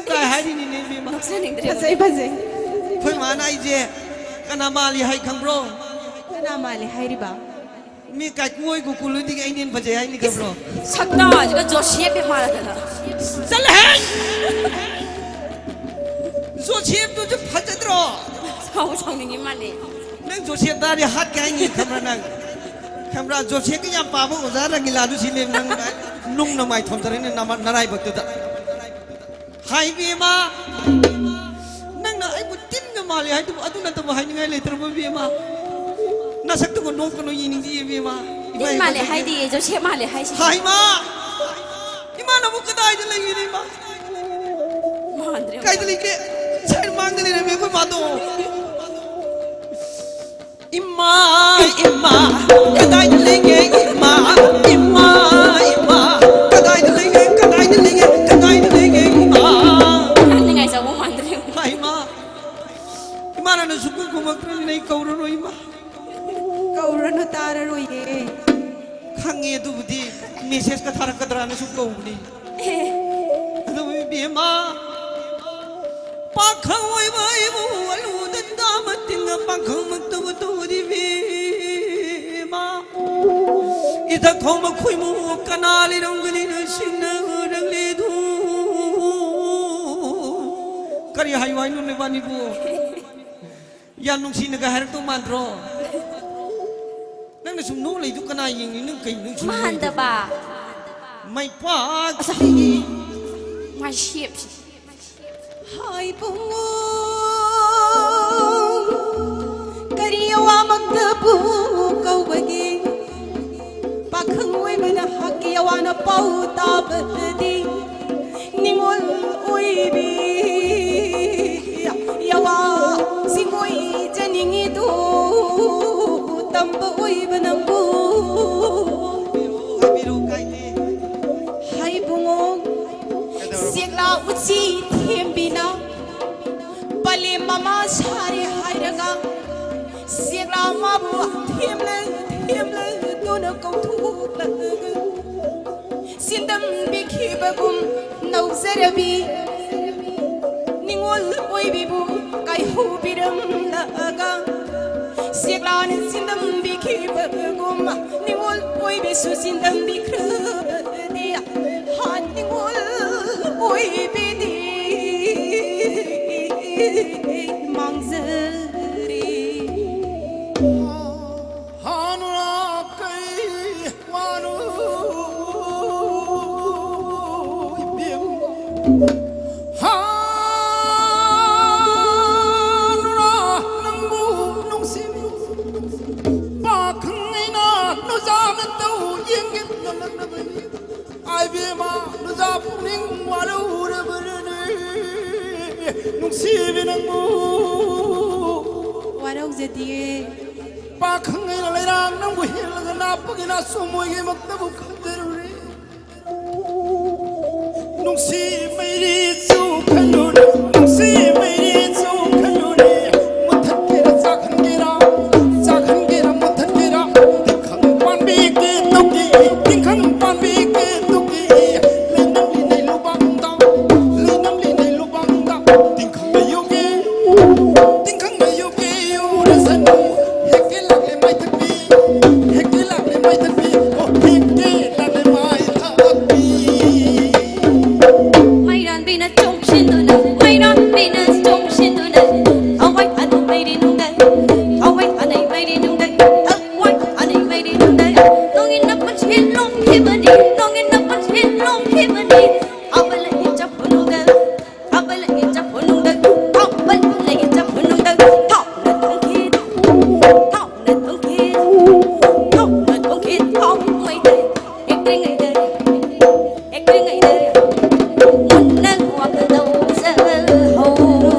ꯀꯥꯏ ꯍꯥꯏꯔꯤꯅꯤꯅꯦ, ꯏꯕꯦꯝꯃ꯫ ꯅꯣꯛꯆꯅꯤꯡꯗ꯭ꯔꯦ꯫ ꯐꯖꯩ, ꯐꯖꯩ꯫ ꯑꯩꯈꯣꯏ ꯃꯥꯅ ꯑꯩꯁꯦ ꯀꯅꯥ ꯃꯥꯜꯂꯤ ꯍꯥꯏ ꯈꯪꯕ꯭ꯔꯣ? ꯀꯅꯥ ꯃꯥꯜꯂꯤ ꯍꯥꯏꯔꯤꯕ? ꯃꯤ ꯀꯥꯏꯀꯨ ꯍꯣꯏ ꯒꯣꯀꯨꯜꯗꯒꯤ ꯑꯩꯅ ꯍꯦꯟꯅ ꯐꯖꯩ ꯍꯥꯏꯅꯤ ꯈꯪꯕ꯭ꯔꯣ? ꯁꯛꯇꯥꯁꯤꯒ ꯖꯣꯁꯦꯞ ꯍꯦꯛ ꯃꯥꯜꯂꯗꯅ꯫ ꯆꯠꯂꯍꯦ! ꯖꯣꯁꯦꯞꯇꯨꯁꯨ ꯐꯖꯗ꯭ꯔꯣ? ꯁꯥꯎ ꯁꯥꯎꯅꯤꯡꯉꯤ ꯃꯥꯜꯂꯦ꯫ ꯅꯪ ꯖꯣꯁꯦꯞ ꯇꯥꯔꯗꯤ ꯍꯥꯠꯀꯦ ꯍꯥꯏꯅꯤ ꯈꯪꯕ꯭ꯔꯥ ꯅꯪ? ꯈꯪꯕ꯭ꯔꯥ? ꯖꯣꯁꯦꯞꯀꯤ ꯌꯥꯝ ꯄꯥꯕ ꯑꯣꯖꯥ ꯔꯪꯒꯤꯂꯥꯗꯨ ꯁꯤꯅꯦ ꯅꯪ ꯅꯨꯡꯅ ꯃꯥꯏ ꯊꯣꯝꯖꯔꯅꯤ ꯅꯃ-, ꯅꯔꯥꯏꯕꯛꯇꯨꯗ꯫ ꯍꯥꯏ ꯏꯕꯦꯝꯃ, ꯅꯪꯅ ꯑꯩꯕꯨ ꯇꯤꯟꯒ ꯃꯥꯜꯂꯦ ꯍꯥꯏꯗꯨꯕꯨ ꯑꯗꯨ ꯅꯠꯇꯕ ꯍꯥꯏꯅꯤꯡꯉꯥꯏ ꯂꯩꯇ꯭ꯔꯕꯣ ꯏꯕꯦꯝꯃ? ꯅꯁꯛꯇꯨꯒ ꯅꯣꯛꯀꯅꯨ, ꯌꯦꯡꯅꯤꯡꯗꯦ ꯏꯕꯦꯝꯃ꯫ ꯏꯃꯥ ꯇꯤꯟ ꯃꯥꯜꯂꯦ ꯏꯕꯦꯟꯊꯣꯏꯕꯤ꯫ ꯍꯥꯏꯗꯤꯌꯦ, ꯖꯣꯁꯦꯞ ꯃꯥꯜꯂꯦ ꯍꯥꯏꯁꯤꯗꯤ꯫ ꯍꯥꯏꯃ! ꯏꯃꯥꯅꯕꯨ ꯀꯗꯥꯏꯗ ꯂꯩꯒꯦꯅꯦ ꯏꯃꯥ? ꯃꯥꯟꯗ꯭ꯔꯦ꯫ ꯀꯥꯏꯗ ꯂꯩꯒꯦ? ꯁꯥꯏ ꯃꯥꯡꯗ ꯂꯩꯔꯝꯃꯦ ꯑꯩꯈꯣꯏ ꯃꯥꯗꯣ꯫ ꯏꯃꯥ, ꯏꯃꯥ, ꯀꯗꯥꯏꯗ ꯂꯩꯒꯦ ꯏꯃꯥ? ꯏꯃꯥ, ꯏꯃꯥ, ꯀꯗꯥꯏꯗ ꯂꯩꯒꯦ? ꯀꯗꯥꯏꯗ ꯂꯩꯒꯦ? ꯀꯗꯥꯏꯗ ꯂꯩꯒꯦ ꯏꯃꯥ? ꯅꯤꯡꯉꯥꯏ ꯆꯥꯎꯕ ꯃꯥꯟꯗ꯭ꯔꯦ꯫ ꯍꯥꯏ ꯏꯃꯥ, ꯏꯃꯥꯅ ꯁꯨꯡꯈꯨꯝ ꯈꯨꯝꯃꯛꯇ꯭ꯔꯕꯅꯤꯅ ꯑꯩ ꯀꯧꯔꯔꯣꯏ ꯏꯃꯥ꯫ ꯀꯧꯔꯅꯨ, ꯇꯥꯔꯔꯣꯏꯌꯦ꯫ ꯈꯪꯉꯦ, ꯑꯗꯨꯕꯨꯗꯤ ꯃꯦꯁꯦꯖꯀ ꯊꯥꯔꯛꯀꯗ꯭ꯔꯥꯅ ꯁꯨꯝ ꯀꯧꯕꯅꯤ꯫ ꯑꯦ꯫ ꯑꯗꯨꯕꯨ ꯏꯕꯦꯝꯃ, ꯄꯥꯈꯪ ꯑꯣꯏꯕ ꯑꯩꯕꯨ ꯑꯂꯨꯗ ꯗꯥꯝ ꯇꯤꯡꯉ ꯄꯥꯈꯪꯃꯛꯇꯕꯨ ꯇꯧꯔꯤꯕꯦꯝꯃ꯫ ꯏꯊꯛ ꯊꯣꯡꯕ ꯈꯣꯏꯃꯨ ꯀꯅꯥ ꯂꯩꯔꯝꯒꯅꯤꯅ ꯁꯤꯡꯅꯔꯛꯂꯤꯗꯨ? ꯀꯔꯤ ꯍꯥꯏꯌꯨ ꯍꯥꯏꯅꯣ ꯅꯕꯥꯅꯤꯕꯨ? ꯌꯥꯝ ꯅꯨꯡꯁꯤꯅꯒ ꯍꯥꯏꯔꯛꯇꯧ ꯃꯥꯟꯗ꯭ꯔꯣ? ꯅꯪꯅ ꯁꯨꯝ ꯅꯣꯛ ꯂꯩꯗꯨ ꯀꯅꯥ ꯌꯦꯡꯉꯤ? ꯅꯪ ꯀꯩ ꯅꯪ ꯁꯨꯝ ꯅꯣꯛ ꯂꯩꯗꯨ? ꯃꯥꯟꯗꯕ꯫ ꯃꯥꯏ ꯄꯥꯛ ꯑꯁ, ꯃꯥꯏ ꯁꯦꯞꯁꯤ꯫ ꯍꯥꯏ ꯏꯕꯨꯡꯉꯣ, ꯀꯔꯤ ꯑꯋꯥꯃꯛꯇꯕꯨ ꯀꯧꯕꯒꯦ? ꯄꯥꯈꯪ ꯑꯣꯏꯕꯅ ꯍꯛꯀꯤ ꯑꯋꯥꯅ ꯄꯥꯎ ꯇꯥꯕꯗꯗꯤ ꯅꯤꯉꯣꯜ ꯑꯣꯏꯕꯤ ꯌꯥꯋꯥ ꯁꯤꯡꯑꯣꯏ ꯆꯅꯤꯡꯉꯤꯗꯨ ꯇꯝꯕ ꯑꯣꯏꯕ ꯅꯪꯕꯨ꯫ ꯍꯥꯏꯕꯤꯔꯣ, ꯀꯥꯏꯗꯦ꯫ ꯍꯥꯏ ꯏꯕꯨꯡꯉꯣ, ꯀꯩꯗꯧꯔꯕ? ꯁꯦꯛꯂꯥ ꯎꯆꯤ ꯊꯦꯝꯕꯤꯅ ꯄꯂꯦꯝ ꯃꯃꯥ ꯁꯥꯔꯦ ꯍꯥꯏꯔꯒ ꯁꯦꯛꯂꯥ ꯃꯥꯕꯨ ꯊꯦꯝꯂ ꯊꯦꯝꯂꯗꯨꯅ ꯀꯧꯊꯣꯛꯂꯒ ꯁꯤꯟꯗꯝꯕꯤꯈꯤꯕꯒꯨꯝ ꯅꯧꯖꯔꯕꯤ ꯑꯣꯏꯕꯤꯕꯨ ꯀꯥꯏꯍꯧꯕꯤꯔꯝꯂꯒ ꯁꯦꯛꯂꯥꯅ ꯆꯤꯟꯗꯝꯕꯤꯈꯤꯕꯒꯨꯝ ꯅꯤꯉꯣꯜ ꯑꯣꯏꯕꯤꯁꯨ ꯆꯤꯟꯗꯝꯕꯤꯈ꯭ꯔꯗꯤ ꯍꯥꯟ ꯅꯤꯉꯣꯜ ꯑꯣꯏꯕꯤꯗꯤ ꯃꯥꯡꯖꯔꯦ꯫ ꯍꯥꯟꯅ ꯀꯩ ꯋꯥꯅꯣ ꯏꯕꯦꯝ? ꯍꯥꯟꯅ ꯅꯪꯕꯨ ꯅꯨꯡꯁꯤꯕ ꯄꯥꯈꯪ ꯑꯩꯅ ꯅꯨꯖꯥꯅ ꯇꯧ ꯌꯦꯡꯒꯦ ꯅꯪꯅꯕꯅꯤ꯫ ꯑꯥꯏꯕꯦꯝꯃ, ꯅꯨꯖꯥ ꯄꯨꯛꯅꯤꯡ ꯋꯥꯔꯧꯔꯕꯅꯤ꯫ ꯅꯨꯡꯁꯤꯕꯤ ꯅꯪꯕꯨ ꯋꯥꯔꯧꯖꯗꯤꯌꯦ꯫ ꯄꯥꯈꯪ ꯑꯩꯅ ꯂꯩꯔꯥꯡ ꯅꯪꯕꯨ ꯍꯦꯜꯂꯒ ꯂꯥꯞꯄꯒꯤ ꯅꯥꯁꯣꯝ ꯑꯣꯏꯒꯤꯃꯛꯇꯕꯨ ꯈꯟꯖꯔꯨꯔꯦ꯫ ꯅꯨꯡꯁꯤ ꯃꯩꯔꯤꯁꯨ ꯈꯜꯂꯨꯅꯨ, ꯅꯨꯡꯁꯤ ꯃꯩꯔꯤꯁꯨ ꯈꯜꯂꯨꯅꯦ꯫ ꯃꯨꯊꯠꯀꯦꯔꯥ ꯆꯥꯛꯍꯟꯒꯦꯔꯥ, ꯆꯥꯛꯍꯟꯒꯦꯔꯥ ꯃꯨꯊꯠꯀꯦꯔꯥ? ꯇꯤꯡꯈꯪ ꯄꯥꯟꯕꯤ ꯀꯦꯇꯨꯒꯤ, ꯇꯤꯡꯈꯪ ꯄꯥꯟꯕꯤ ꯀꯦꯇꯨꯒꯤ, ꯂꯩꯅꯝꯂꯤ ꯅꯩ ꯂꯨꯕꯥꯡꯗ, ꯂꯩꯅꯝꯂꯤ ꯅꯩ ꯂꯨꯕꯥꯡꯗ, ꯇꯤꯡꯈꯪ ꯂꯩꯌꯨꯒꯤ, ꯇꯤꯡꯈꯪ ꯂꯩꯌꯨꯒꯤ ꯎꯔꯁꯅꯨ꯫ ꯍꯦꯛꯀꯦ ꯂꯥꯛꯂꯦ ꯃꯥꯏꯊꯛꯄꯤ, ꯍꯦꯛꯀꯦ ꯂꯥꯛꯂꯦ ꯃꯥꯏꯊꯛꯄꯤ, ꯑꯣ ꯍꯦꯛꯀꯦ ꯂꯥꯛꯂꯦ ꯃꯥꯏꯊꯛꯄꯤ꯫ ꯃꯩꯔꯥꯟꯕꯤꯅ ꯆꯣꯡꯁꯤꯟꯗꯨꯅ, ꯃꯩꯔꯥꯟꯕꯤꯅ ꯆꯣꯡꯁꯤꯟꯗꯨꯅ, ꯊꯋꯥꯏ ꯑꯗꯨ ꯃꯩꯔꯤ ꯅꯨꯡꯗ, ꯊꯋꯥꯏ ꯑꯅꯩ ꯃꯩꯔꯤ ꯅꯨꯡꯗ, ꯊꯋꯥꯏ ꯑꯅꯩ ꯃꯩꯔꯤ ꯅꯨꯡꯗ, ꯅꯣꯡꯏꯟꯅ ꯄꯨꯟꯁꯤ ꯂꯣꯡꯈꯤꯕꯅꯤ, ꯅꯣꯡꯏꯟꯅ ꯄꯨꯟꯁꯤ ꯂꯣꯡꯈꯤꯕꯅꯤ, ꯑꯕ ꯂꯩ ꯆꯞꯄꯨ ꯅꯨꯡꯗ, ꯑꯕ ꯂꯩ ꯆꯞꯄꯨ ꯅꯨꯡꯗ, ꯑꯕ ꯂꯩ ꯆꯞꯄꯨ ꯅꯨꯡꯗ, ꯊꯥꯎꯅ ꯊꯣꯡꯈꯤ, ꯊꯥꯎꯅ ꯊꯣꯡꯈꯤ, ꯊꯥꯎꯅ ꯊꯣꯡꯈꯤ, ꯊꯥꯎ ꯃꯩꯗ, ꯑꯦꯛꯇ꯭ꯔꯤꯉꯩꯗ, ꯑꯦꯛꯇ꯭ꯔꯤꯉꯩꯗ, ꯃꯨꯟꯅ ꯋꯥꯈꯜ ꯇꯧꯖꯍꯧ꯫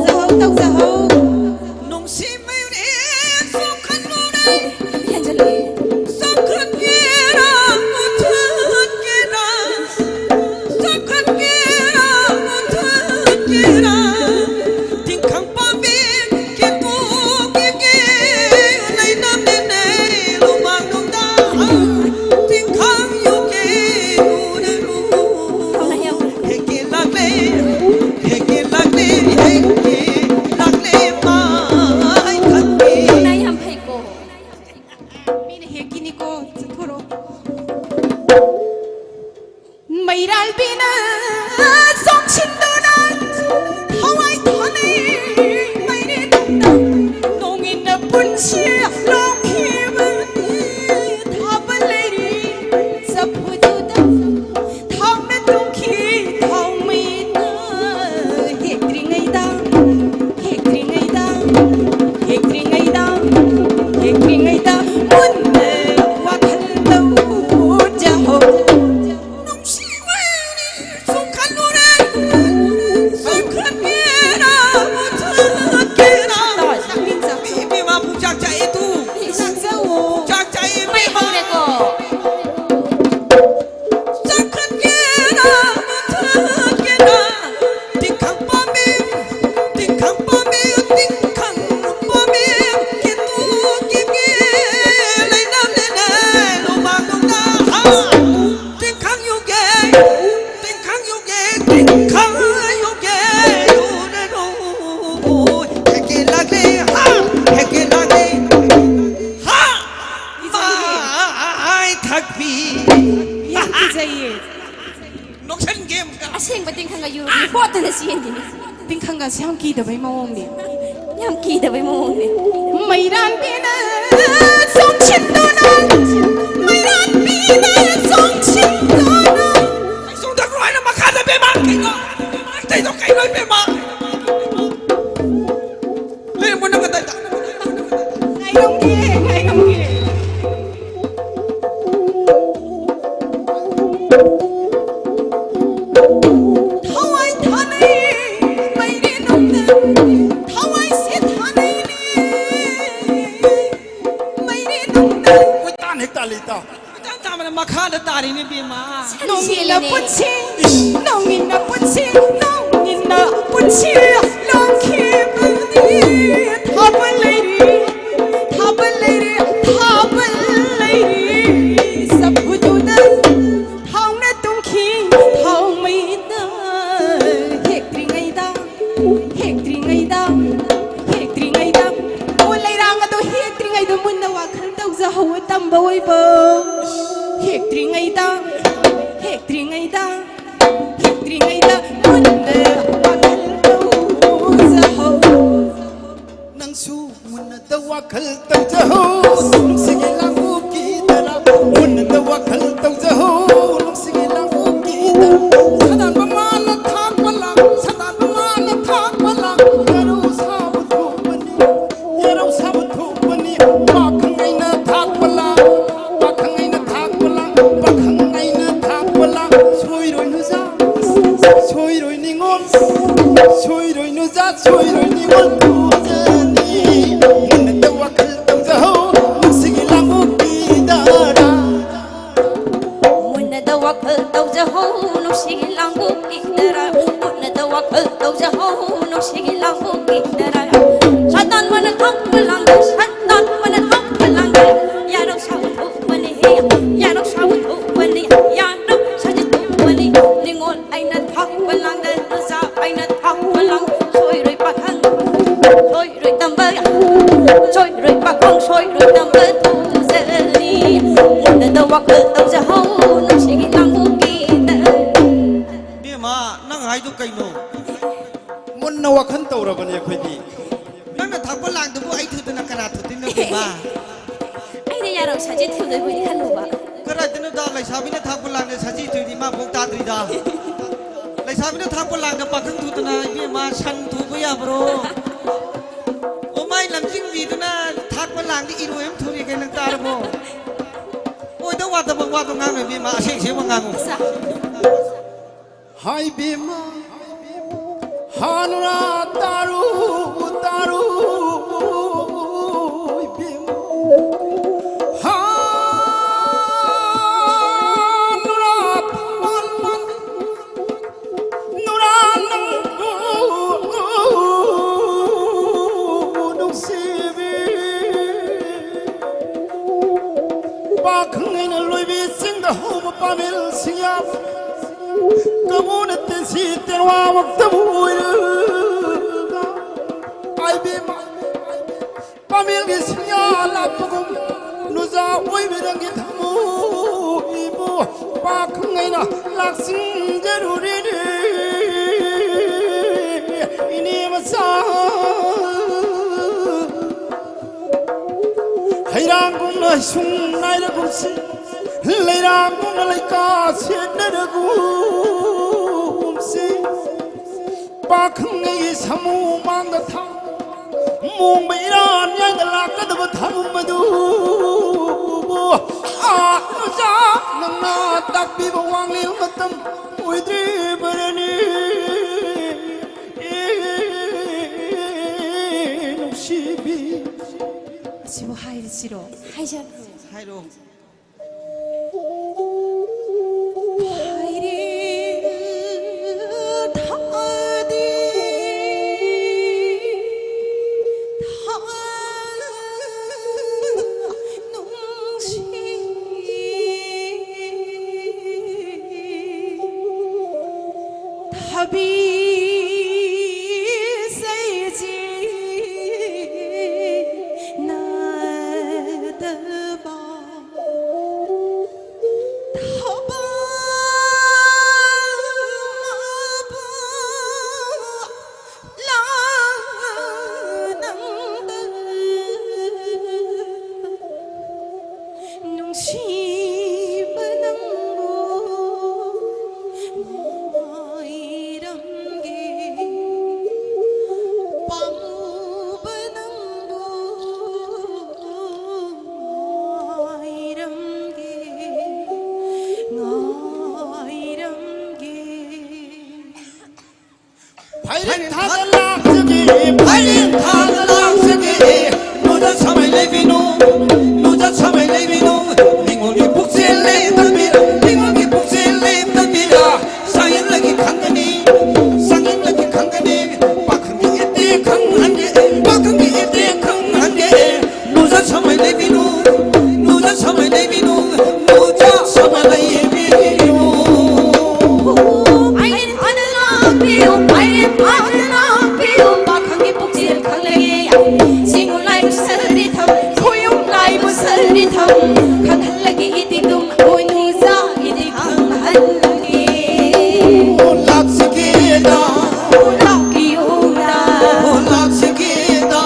ꯍꯣꯠꯇꯅ ꯆꯦꯟꯈꯤꯅꯤ꯫ ꯇꯤꯡꯈꯪꯒꯁꯦ ꯌꯥꯝ ꯀꯤꯗꯕꯩ ꯃꯑꯣꯡꯅꯤ꯫ ꯌꯥꯝ ꯀꯤꯗꯕꯩ ꯃꯑꯣꯡꯅꯤ꯫ ꯃꯩꯔꯥꯟꯕꯤꯅ ꯆꯣꯡꯁꯤꯟꯗꯨꯅ, ꯃꯩꯔꯥꯟꯕꯤꯅ ꯆꯣꯡꯁꯤꯟꯗꯨꯅ꯫ ꯀꯩꯁꯨꯝꯗ ꯂꯣꯏꯅ ꯃꯈꯥꯗ ꯕꯦꯝꯃ ꯀꯩꯅꯣ? ꯀꯩꯅꯣ, ꯀꯩꯅꯣ ꯕꯦꯝꯃ? ꯂꯩꯔꯝꯃꯣ ꯅꯪ ꯑꯗꯥꯏꯗ꯫ ꯉꯥꯏꯔꯝꯒꯦ, ꯉꯥꯏꯔꯝꯒꯦ꯫ ꯊꯋꯥꯏ ꯊꯥꯅꯩ ꯃꯩꯔꯦꯟ ꯅꯨꯡꯗ, ꯊꯋꯥꯏꯁꯦ ꯊꯥꯅꯩꯅꯦ ꯃꯩꯔꯦꯟ ꯅꯨꯡꯗ꯫ ꯀꯣꯏꯇꯥꯟ ꯍꯦꯛ ꯇꯥꯜꯂꯤ ꯏꯇꯥꯎ꯫ ꯀꯣꯏꯇꯥꯟ ꯇꯥꯟꯕꯅ ꯃꯈꯥꯗ ꯇꯥꯔꯤꯅꯦ ꯏꯕꯦꯝꯃ꯫ ꯅꯣꯡꯒꯤꯅ ꯄꯨꯟꯁꯤ, ꯅꯣꯡꯒꯤꯅ ꯄꯨꯟꯁꯤ, ꯅꯣꯡꯒꯤꯅ ꯄꯨꯟꯁꯤ ꯂꯣꯡꯈꯤꯕꯅꯤ꯫ ꯊꯥꯕꯜ ꯂꯩꯔꯤ, ꯊꯥꯕꯜ ꯂꯩꯔꯤ, ꯊꯥꯕꯜ ꯂꯩꯔꯤ꯫ ꯆꯐꯨꯗꯨꯗ ꯊꯥꯎꯅ ꯇꯨꯡꯈꯤ, ꯊꯥꯎ ꯃꯩꯗ ꯍꯦꯛꯇ꯭ꯔꯤꯉꯩꯗ, ꯍꯦꯛꯇ꯭ꯔꯤꯉꯩꯗ, ꯍꯦꯛꯇ꯭ꯔꯤꯉꯩꯗ꯫ ꯑꯣ, ꯂꯩꯔꯥꯡ ꯑꯗꯣ ꯍꯦꯛꯇ꯭ꯔꯤꯉꯩꯗ ꯃꯨꯟꯅ ꯋꯥꯈꯜ ꯇꯧꯖꯍꯧ꯫ ꯇꯝꯕ ꯑꯣꯏꯕ ꯍꯦꯛꯇ꯭ꯔꯤꯉꯩꯗ, ꯍꯦꯛꯇ꯭ꯔꯤꯉꯩꯗ, ꯍꯦꯛꯇ꯭ꯔꯤꯉꯩꯗ ꯃꯨꯟꯅ ꯋꯥꯈꯜ ꯇꯧꯖꯍꯧ꯫ ꯅꯪꯁꯨ ꯃꯨꯟꯅꯗ ꯋꯥꯈꯜ ꯇꯧꯖꯍꯧ꯫ ꯅꯨꯡꯁꯤꯒꯤ ꯂꯥꯡꯕꯨꯒꯤ ꯇꯔꯥ ꯃꯨꯟꯅꯗ ꯋꯥꯈꯜ ꯇꯧꯖꯍꯧ꯫ ꯅꯨꯡꯁꯤꯒꯤ ꯂꯥꯡꯕꯨꯒꯤ ꯇꯔꯥ ꯁꯗꯥꯟꯕ ꯃꯥꯅ ꯊꯥꯛꯄ ꯂꯥꯡ, ꯁꯗꯥꯟꯕ ꯃꯥꯅ ꯊꯥꯛꯄ ꯂꯥꯡ꯫ ꯌꯥꯔꯧ ꯁꯥꯕ ꯊꯣꯛꯄꯅꯤ, ꯌꯥꯔꯧ ꯁꯥꯕ ꯊꯣꯛꯄꯅꯤ꯫ ꯄꯥꯈꯪ ꯑꯩꯅ ꯊꯥꯛꯄ ꯂꯥꯡ, ꯄꯥꯈꯪ ꯑꯩꯅ ꯊꯥꯛꯄ ꯂꯥꯡ, ꯄꯥꯈꯪ ꯑꯩꯅ ꯊꯥꯛꯄ ꯂꯥꯡ꯫ ꯁꯣꯏꯔꯣꯏ ꯅꯨꯖꯥ, ꯁꯣꯏꯔꯣꯏ ꯅꯤꯉꯣꯜ, ꯁꯣꯏꯔꯣꯏ ꯅꯨꯖꯥ, ꯁꯣꯏꯔꯣꯏ ꯅꯤꯉꯣꯜ ꯄꯨꯖꯅꯤ꯫ ꯃꯨꯟꯅꯗ ꯋꯥꯈꯜ ꯇꯧꯖꯍꯧ, ꯅꯨꯡꯁꯤꯒꯤ ꯂꯥꯡꯕꯨ ꯄꯤꯗꯔꯥ꯫ ꯃꯨꯟꯅꯗ ꯋꯥꯈꯜ ꯇꯧꯖꯍꯧ, ꯅꯨꯡꯁꯤꯒꯤ ꯂꯥꯡꯕꯨ ꯄꯤꯗꯔꯥ꯫ ꯃꯨꯟꯅꯗ ꯋꯥꯈꯜ ꯇꯧꯖꯍꯧ, ꯅꯨꯡꯁꯤꯒꯤ ꯂꯥꯡꯕꯨ ꯄꯤꯗꯔꯥ꯫ ꯁꯇꯥꯟꯕꯅ ꯊꯥꯛꯄ ꯂꯥꯡꯗ, ꯁꯇꯥꯟꯕꯅ ꯊꯥꯛꯄ ꯂꯥꯡꯗ꯫ ꯌꯥꯔꯧ ꯁꯥꯕ ꯊꯣꯛꯄꯅꯤ ꯍꯦ, ꯌꯥꯔꯧ ꯁꯥꯕ ꯊꯣꯛꯄꯅꯤ, ꯌꯥꯔꯧ ꯁꯥꯖ ꯊꯣꯛꯄꯅꯤ꯫ ꯅꯤꯉꯣꯜ ꯑꯩꯅ ꯊꯥꯛꯄ ꯂꯥꯡꯗ, ꯅꯨꯖꯥ ꯑꯩꯅ ꯊꯥꯛꯄ ꯂꯥꯡꯗ꯫ ꯁꯣꯏꯔꯣꯏ ꯄꯥꯈꯪ, ꯁꯣꯏꯔꯣꯏ ꯇꯝꯕ, ꯁꯣꯏꯔꯣꯏ ꯄꯥꯈꯪ, ꯁꯣꯏꯔꯣꯏ ꯇꯝꯕ ꯊꯧꯖꯅꯤ꯫ ꯃꯨꯟꯅꯗ ꯋꯥꯈꯜ ꯇꯧꯖꯍꯧ, ꯅꯨꯡꯁꯤꯒꯤ ꯂꯥꯡꯕꯨꯒꯤꯗ꯫ ꯏꯕꯦꯝꯃ, ꯅꯪ ꯍꯥꯏꯗꯣ ꯀꯩ ꯃꯨꯟꯅ ꯋꯥꯈꯜ ꯇꯧꯔꯕꯅꯤ ꯑꯩꯈꯣꯏꯗꯤ꯫ ꯅꯪꯅ ꯊꯥꯛꯄ ꯂꯥꯡꯗꯨꯕꯨ ꯑꯩ ꯊꯨꯗꯅ ꯀꯅꯥ ꯊꯨꯗꯣꯏꯅꯣ, ꯕꯦꯝꯃ? ꯑꯩꯅ ꯌꯥꯔꯧ ꯁꯥꯖꯦ ꯊꯨꯗꯣꯏꯕꯣꯏꯗꯤ ꯈꯜꯂꯨꯕ꯫ ꯀꯗꯥꯏꯗꯅꯣꯗ, ꯂꯩꯁꯥꯕꯤꯅ ꯊꯥꯛꯄ ꯂꯥꯡꯗ ꯁꯥꯖꯤ ꯊꯨꯏꯗꯤ ꯃꯥ ꯐꯥꯎ ꯇꯥꯗ꯭ꯔꯤꯗ꯫ ꯂꯩꯁꯥꯕꯤꯅ ꯊꯥꯛꯄ ꯂꯥꯡꯗ ꯄꯥꯈꯪ ꯊꯨꯗꯅ ꯏꯕꯦꯝꯃ ꯁꯟ ꯊꯨꯕ ꯌꯥꯕ꯭ꯔꯣ? ꯑꯣ, ꯃꯥꯏ ꯂꯝꯖꯤꯡꯕꯤꯗꯨꯅ ꯊꯥꯛꯄ ꯂꯥꯡꯗ ꯏꯔꯣꯏ ꯑꯃ ꯊꯨꯔꯤ ꯀꯩ ꯅꯪ ꯇꯥꯔꯕꯣ? ꯑꯣꯏꯗ ꯋꯥꯗꯕ ꯋꯥꯗꯣ ꯉꯥꯡꯅꯨ ꯏꯕꯦꯝꯃ, ꯑꯁꯦꯡ ꯑꯁꯦꯡꯕ ꯉꯥꯡꯉꯨ꯫ ꯍꯥꯏ ꯕꯦꯝꯃ, ꯍꯥꯅꯨꯔꯥ ꯇꯥꯔꯨ, ꯇꯥꯔꯨ ꯏꯕꯦꯝꯃ꯫ ꯍꯥꯅꯨꯔꯥ ꯄꯥꯟ ꯄꯥꯟ, ꯅꯨꯔꯥ ꯅꯪꯕꯨ ꯅꯨꯡꯁꯤꯕꯤ꯫ ꯄꯥꯈꯪ ꯑꯩꯅ ꯂꯣꯏꯕꯤ ꯆꯤꯡꯗ ꯍꯧꯕ ꯄꯥꯃꯦꯜ ꯁꯤꯌꯥ ꯀꯕꯨꯅ ꯇꯦꯟꯁꯤ ꯇꯦꯟꯋꯥꯃꯛꯇꯕꯨ ꯑꯣꯏꯔꯒ ꯄꯥꯏꯕꯦꯝꯃ ꯄꯥꯃꯦꯜꯒꯤ ꯁꯤꯌꯥ ꯂꯥꯛꯄꯒꯨꯝ ꯅꯨꯖꯥ ꯑꯣꯏꯕꯤ ꯅꯪꯒꯤ ꯊꯃꯣꯏꯕꯨ ꯄꯥꯈꯪ ꯑꯩꯅ ꯂꯥꯛꯆꯤꯡꯖꯔꯨꯔꯤꯅꯤ ꯏꯅꯦ ꯃꯆꯥ꯫ ꯍꯩꯔꯥꯡꯒꯨꯝꯅ ꯍꯩꯁꯨꯡ ꯅꯥꯏꯔꯒꯨꯝꯁꯤ, ꯂꯩꯔꯥꯡꯒꯨꯝꯅ ꯂꯩꯀꯥ ꯁꯦꯠꯅꯔꯒꯨꯝꯁꯤ꯫ ꯄꯥꯈꯪ ꯑꯩꯒꯤ ꯁꯥꯃꯨ ꯃꯥꯡꯗ ꯊꯥꯡ ꯃꯣꯡꯕ ꯏꯔꯥꯟ ꯌꯥꯏꯗ ꯂꯥꯛꯀꯗꯕ ꯊꯥꯕꯨꯝ ꯑꯗꯨꯕꯨ ꯑꯥ ꯑꯣꯖꯥ ꯅꯪꯅ ꯇꯥꯛꯄꯤꯕ ꯋꯥꯡꯂꯦꯟ ꯃꯇꯝ ꯑꯣꯏꯗ꯭ꯔꯤꯕꯔꯅꯤ꯫ ꯑꯦ ꯅꯨꯡꯁꯤꯕꯤ꯫ ꯑꯁꯤꯕꯨ ꯍꯥꯏꯔꯁꯤꯔꯣ? ꯍꯥꯏꯖꯈ꯭ꯔꯣ꯫ ꯍꯥꯏꯔꯣ꯫ ꯍꯥꯏꯔꯦ ꯊꯥꯗꯤ ꯊꯥ ꯅꯨꯡꯁꯤ ꯊꯕꯤ ꯁꯩꯖꯤ ꯅꯥꯗꯕ ꯐꯥꯏꯔꯦꯟ ꯊꯥꯗ ꯂꯥꯛꯆꯒꯦ, ꯐꯥꯏꯔꯦꯟ ꯊꯥꯗ ꯂꯥꯛꯆꯒꯦ, ꯅꯨꯡꯖꯥ ꯁꯥꯃꯥꯏ ꯂꯩꯕꯤꯅꯨ, ꯅꯨꯡꯖꯥ ꯁꯥꯃꯥꯏ ꯂꯩꯕꯤꯅꯨ, ꯅꯤꯉꯣꯜꯒꯤ ꯄꯨꯛꯆꯦꯜ ꯂꯦꯞꯇꯕꯤꯔ, ꯅꯤꯉꯣꯜꯒꯤ ꯄꯨꯛꯆꯦꯜ ꯂꯦꯞꯇꯕꯤꯔ, ꯁꯥꯡꯌꯦꯟꯂꯒꯤ ꯈꯪꯒꯅꯤ, ꯁꯥꯡꯌꯦꯟꯂꯒꯤ ꯈꯪꯒꯅꯤ, ꯄꯥꯈꯪꯒꯤ ꯏꯇꯦꯛ ꯈꯪꯍꯟꯒꯦ, ꯄꯥꯈꯪꯒꯤ ꯏꯇꯦꯛ ꯈꯪꯍꯟꯒꯦ, ꯅꯨꯡꯖꯥ ꯁꯥꯃꯥꯏ ꯂꯩꯕꯤꯅꯨ, ꯅꯨꯡꯖꯥ ꯁꯥꯃꯥꯏ ꯂꯩꯕꯤꯅꯨ, ꯅꯨꯡꯖꯥ ꯁꯥꯃꯥꯏ ꯂꯩꯕꯤꯅꯨ꯫ ꯐꯥꯏꯔꯦꯟ ꯊꯥꯗ ꯂꯥꯛꯄꯤꯌꯨ, ꯐꯥꯏꯔꯦꯟ ꯊꯥꯗ ꯂꯥꯛꯄꯤꯌꯨ, ꯄꯥꯈꯪꯒꯤ ꯄꯨꯛꯆꯦꯜ ꯈꯪꯂꯒꯦ꯫ ꯁꯤꯡꯉꯨ ꯂꯥꯏ ꯁꯔꯤꯊꯝ, ꯈꯣꯌꯨꯝ ꯂꯥꯏꯕꯨ ꯁꯔꯤꯊꯝ, ꯈꯪꯍꯜꯂꯒꯦ ꯏꯇꯤꯛꯇꯨꯝ, ꯑꯣꯏꯅꯨ ꯖꯥ ꯏꯇꯤꯛ ꯈꯪꯍꯜꯂꯒꯦ꯫ ꯂꯥꯛꯁꯤꯒꯦꯗ, ꯂꯥꯛꯄꯤꯌꯨꯗ, ꯂꯥꯛꯁꯤꯒꯦꯗ,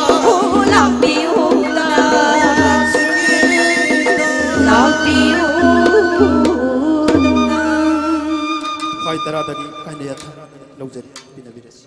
ꯂꯥꯛꯄꯤꯌꯨꯗ, ꯂꯥꯛꯄꯤꯌꯨꯗ꯫ ꯈ꯭ꯋꯥꯏ ꯇꯔꯥꯗꯒꯤ ꯀꯥꯏꯅ ꯌꯥꯊꯪ ꯂꯧꯖꯔꯤ, ꯄꯤꯅꯕꯤꯔꯁꯤ꯫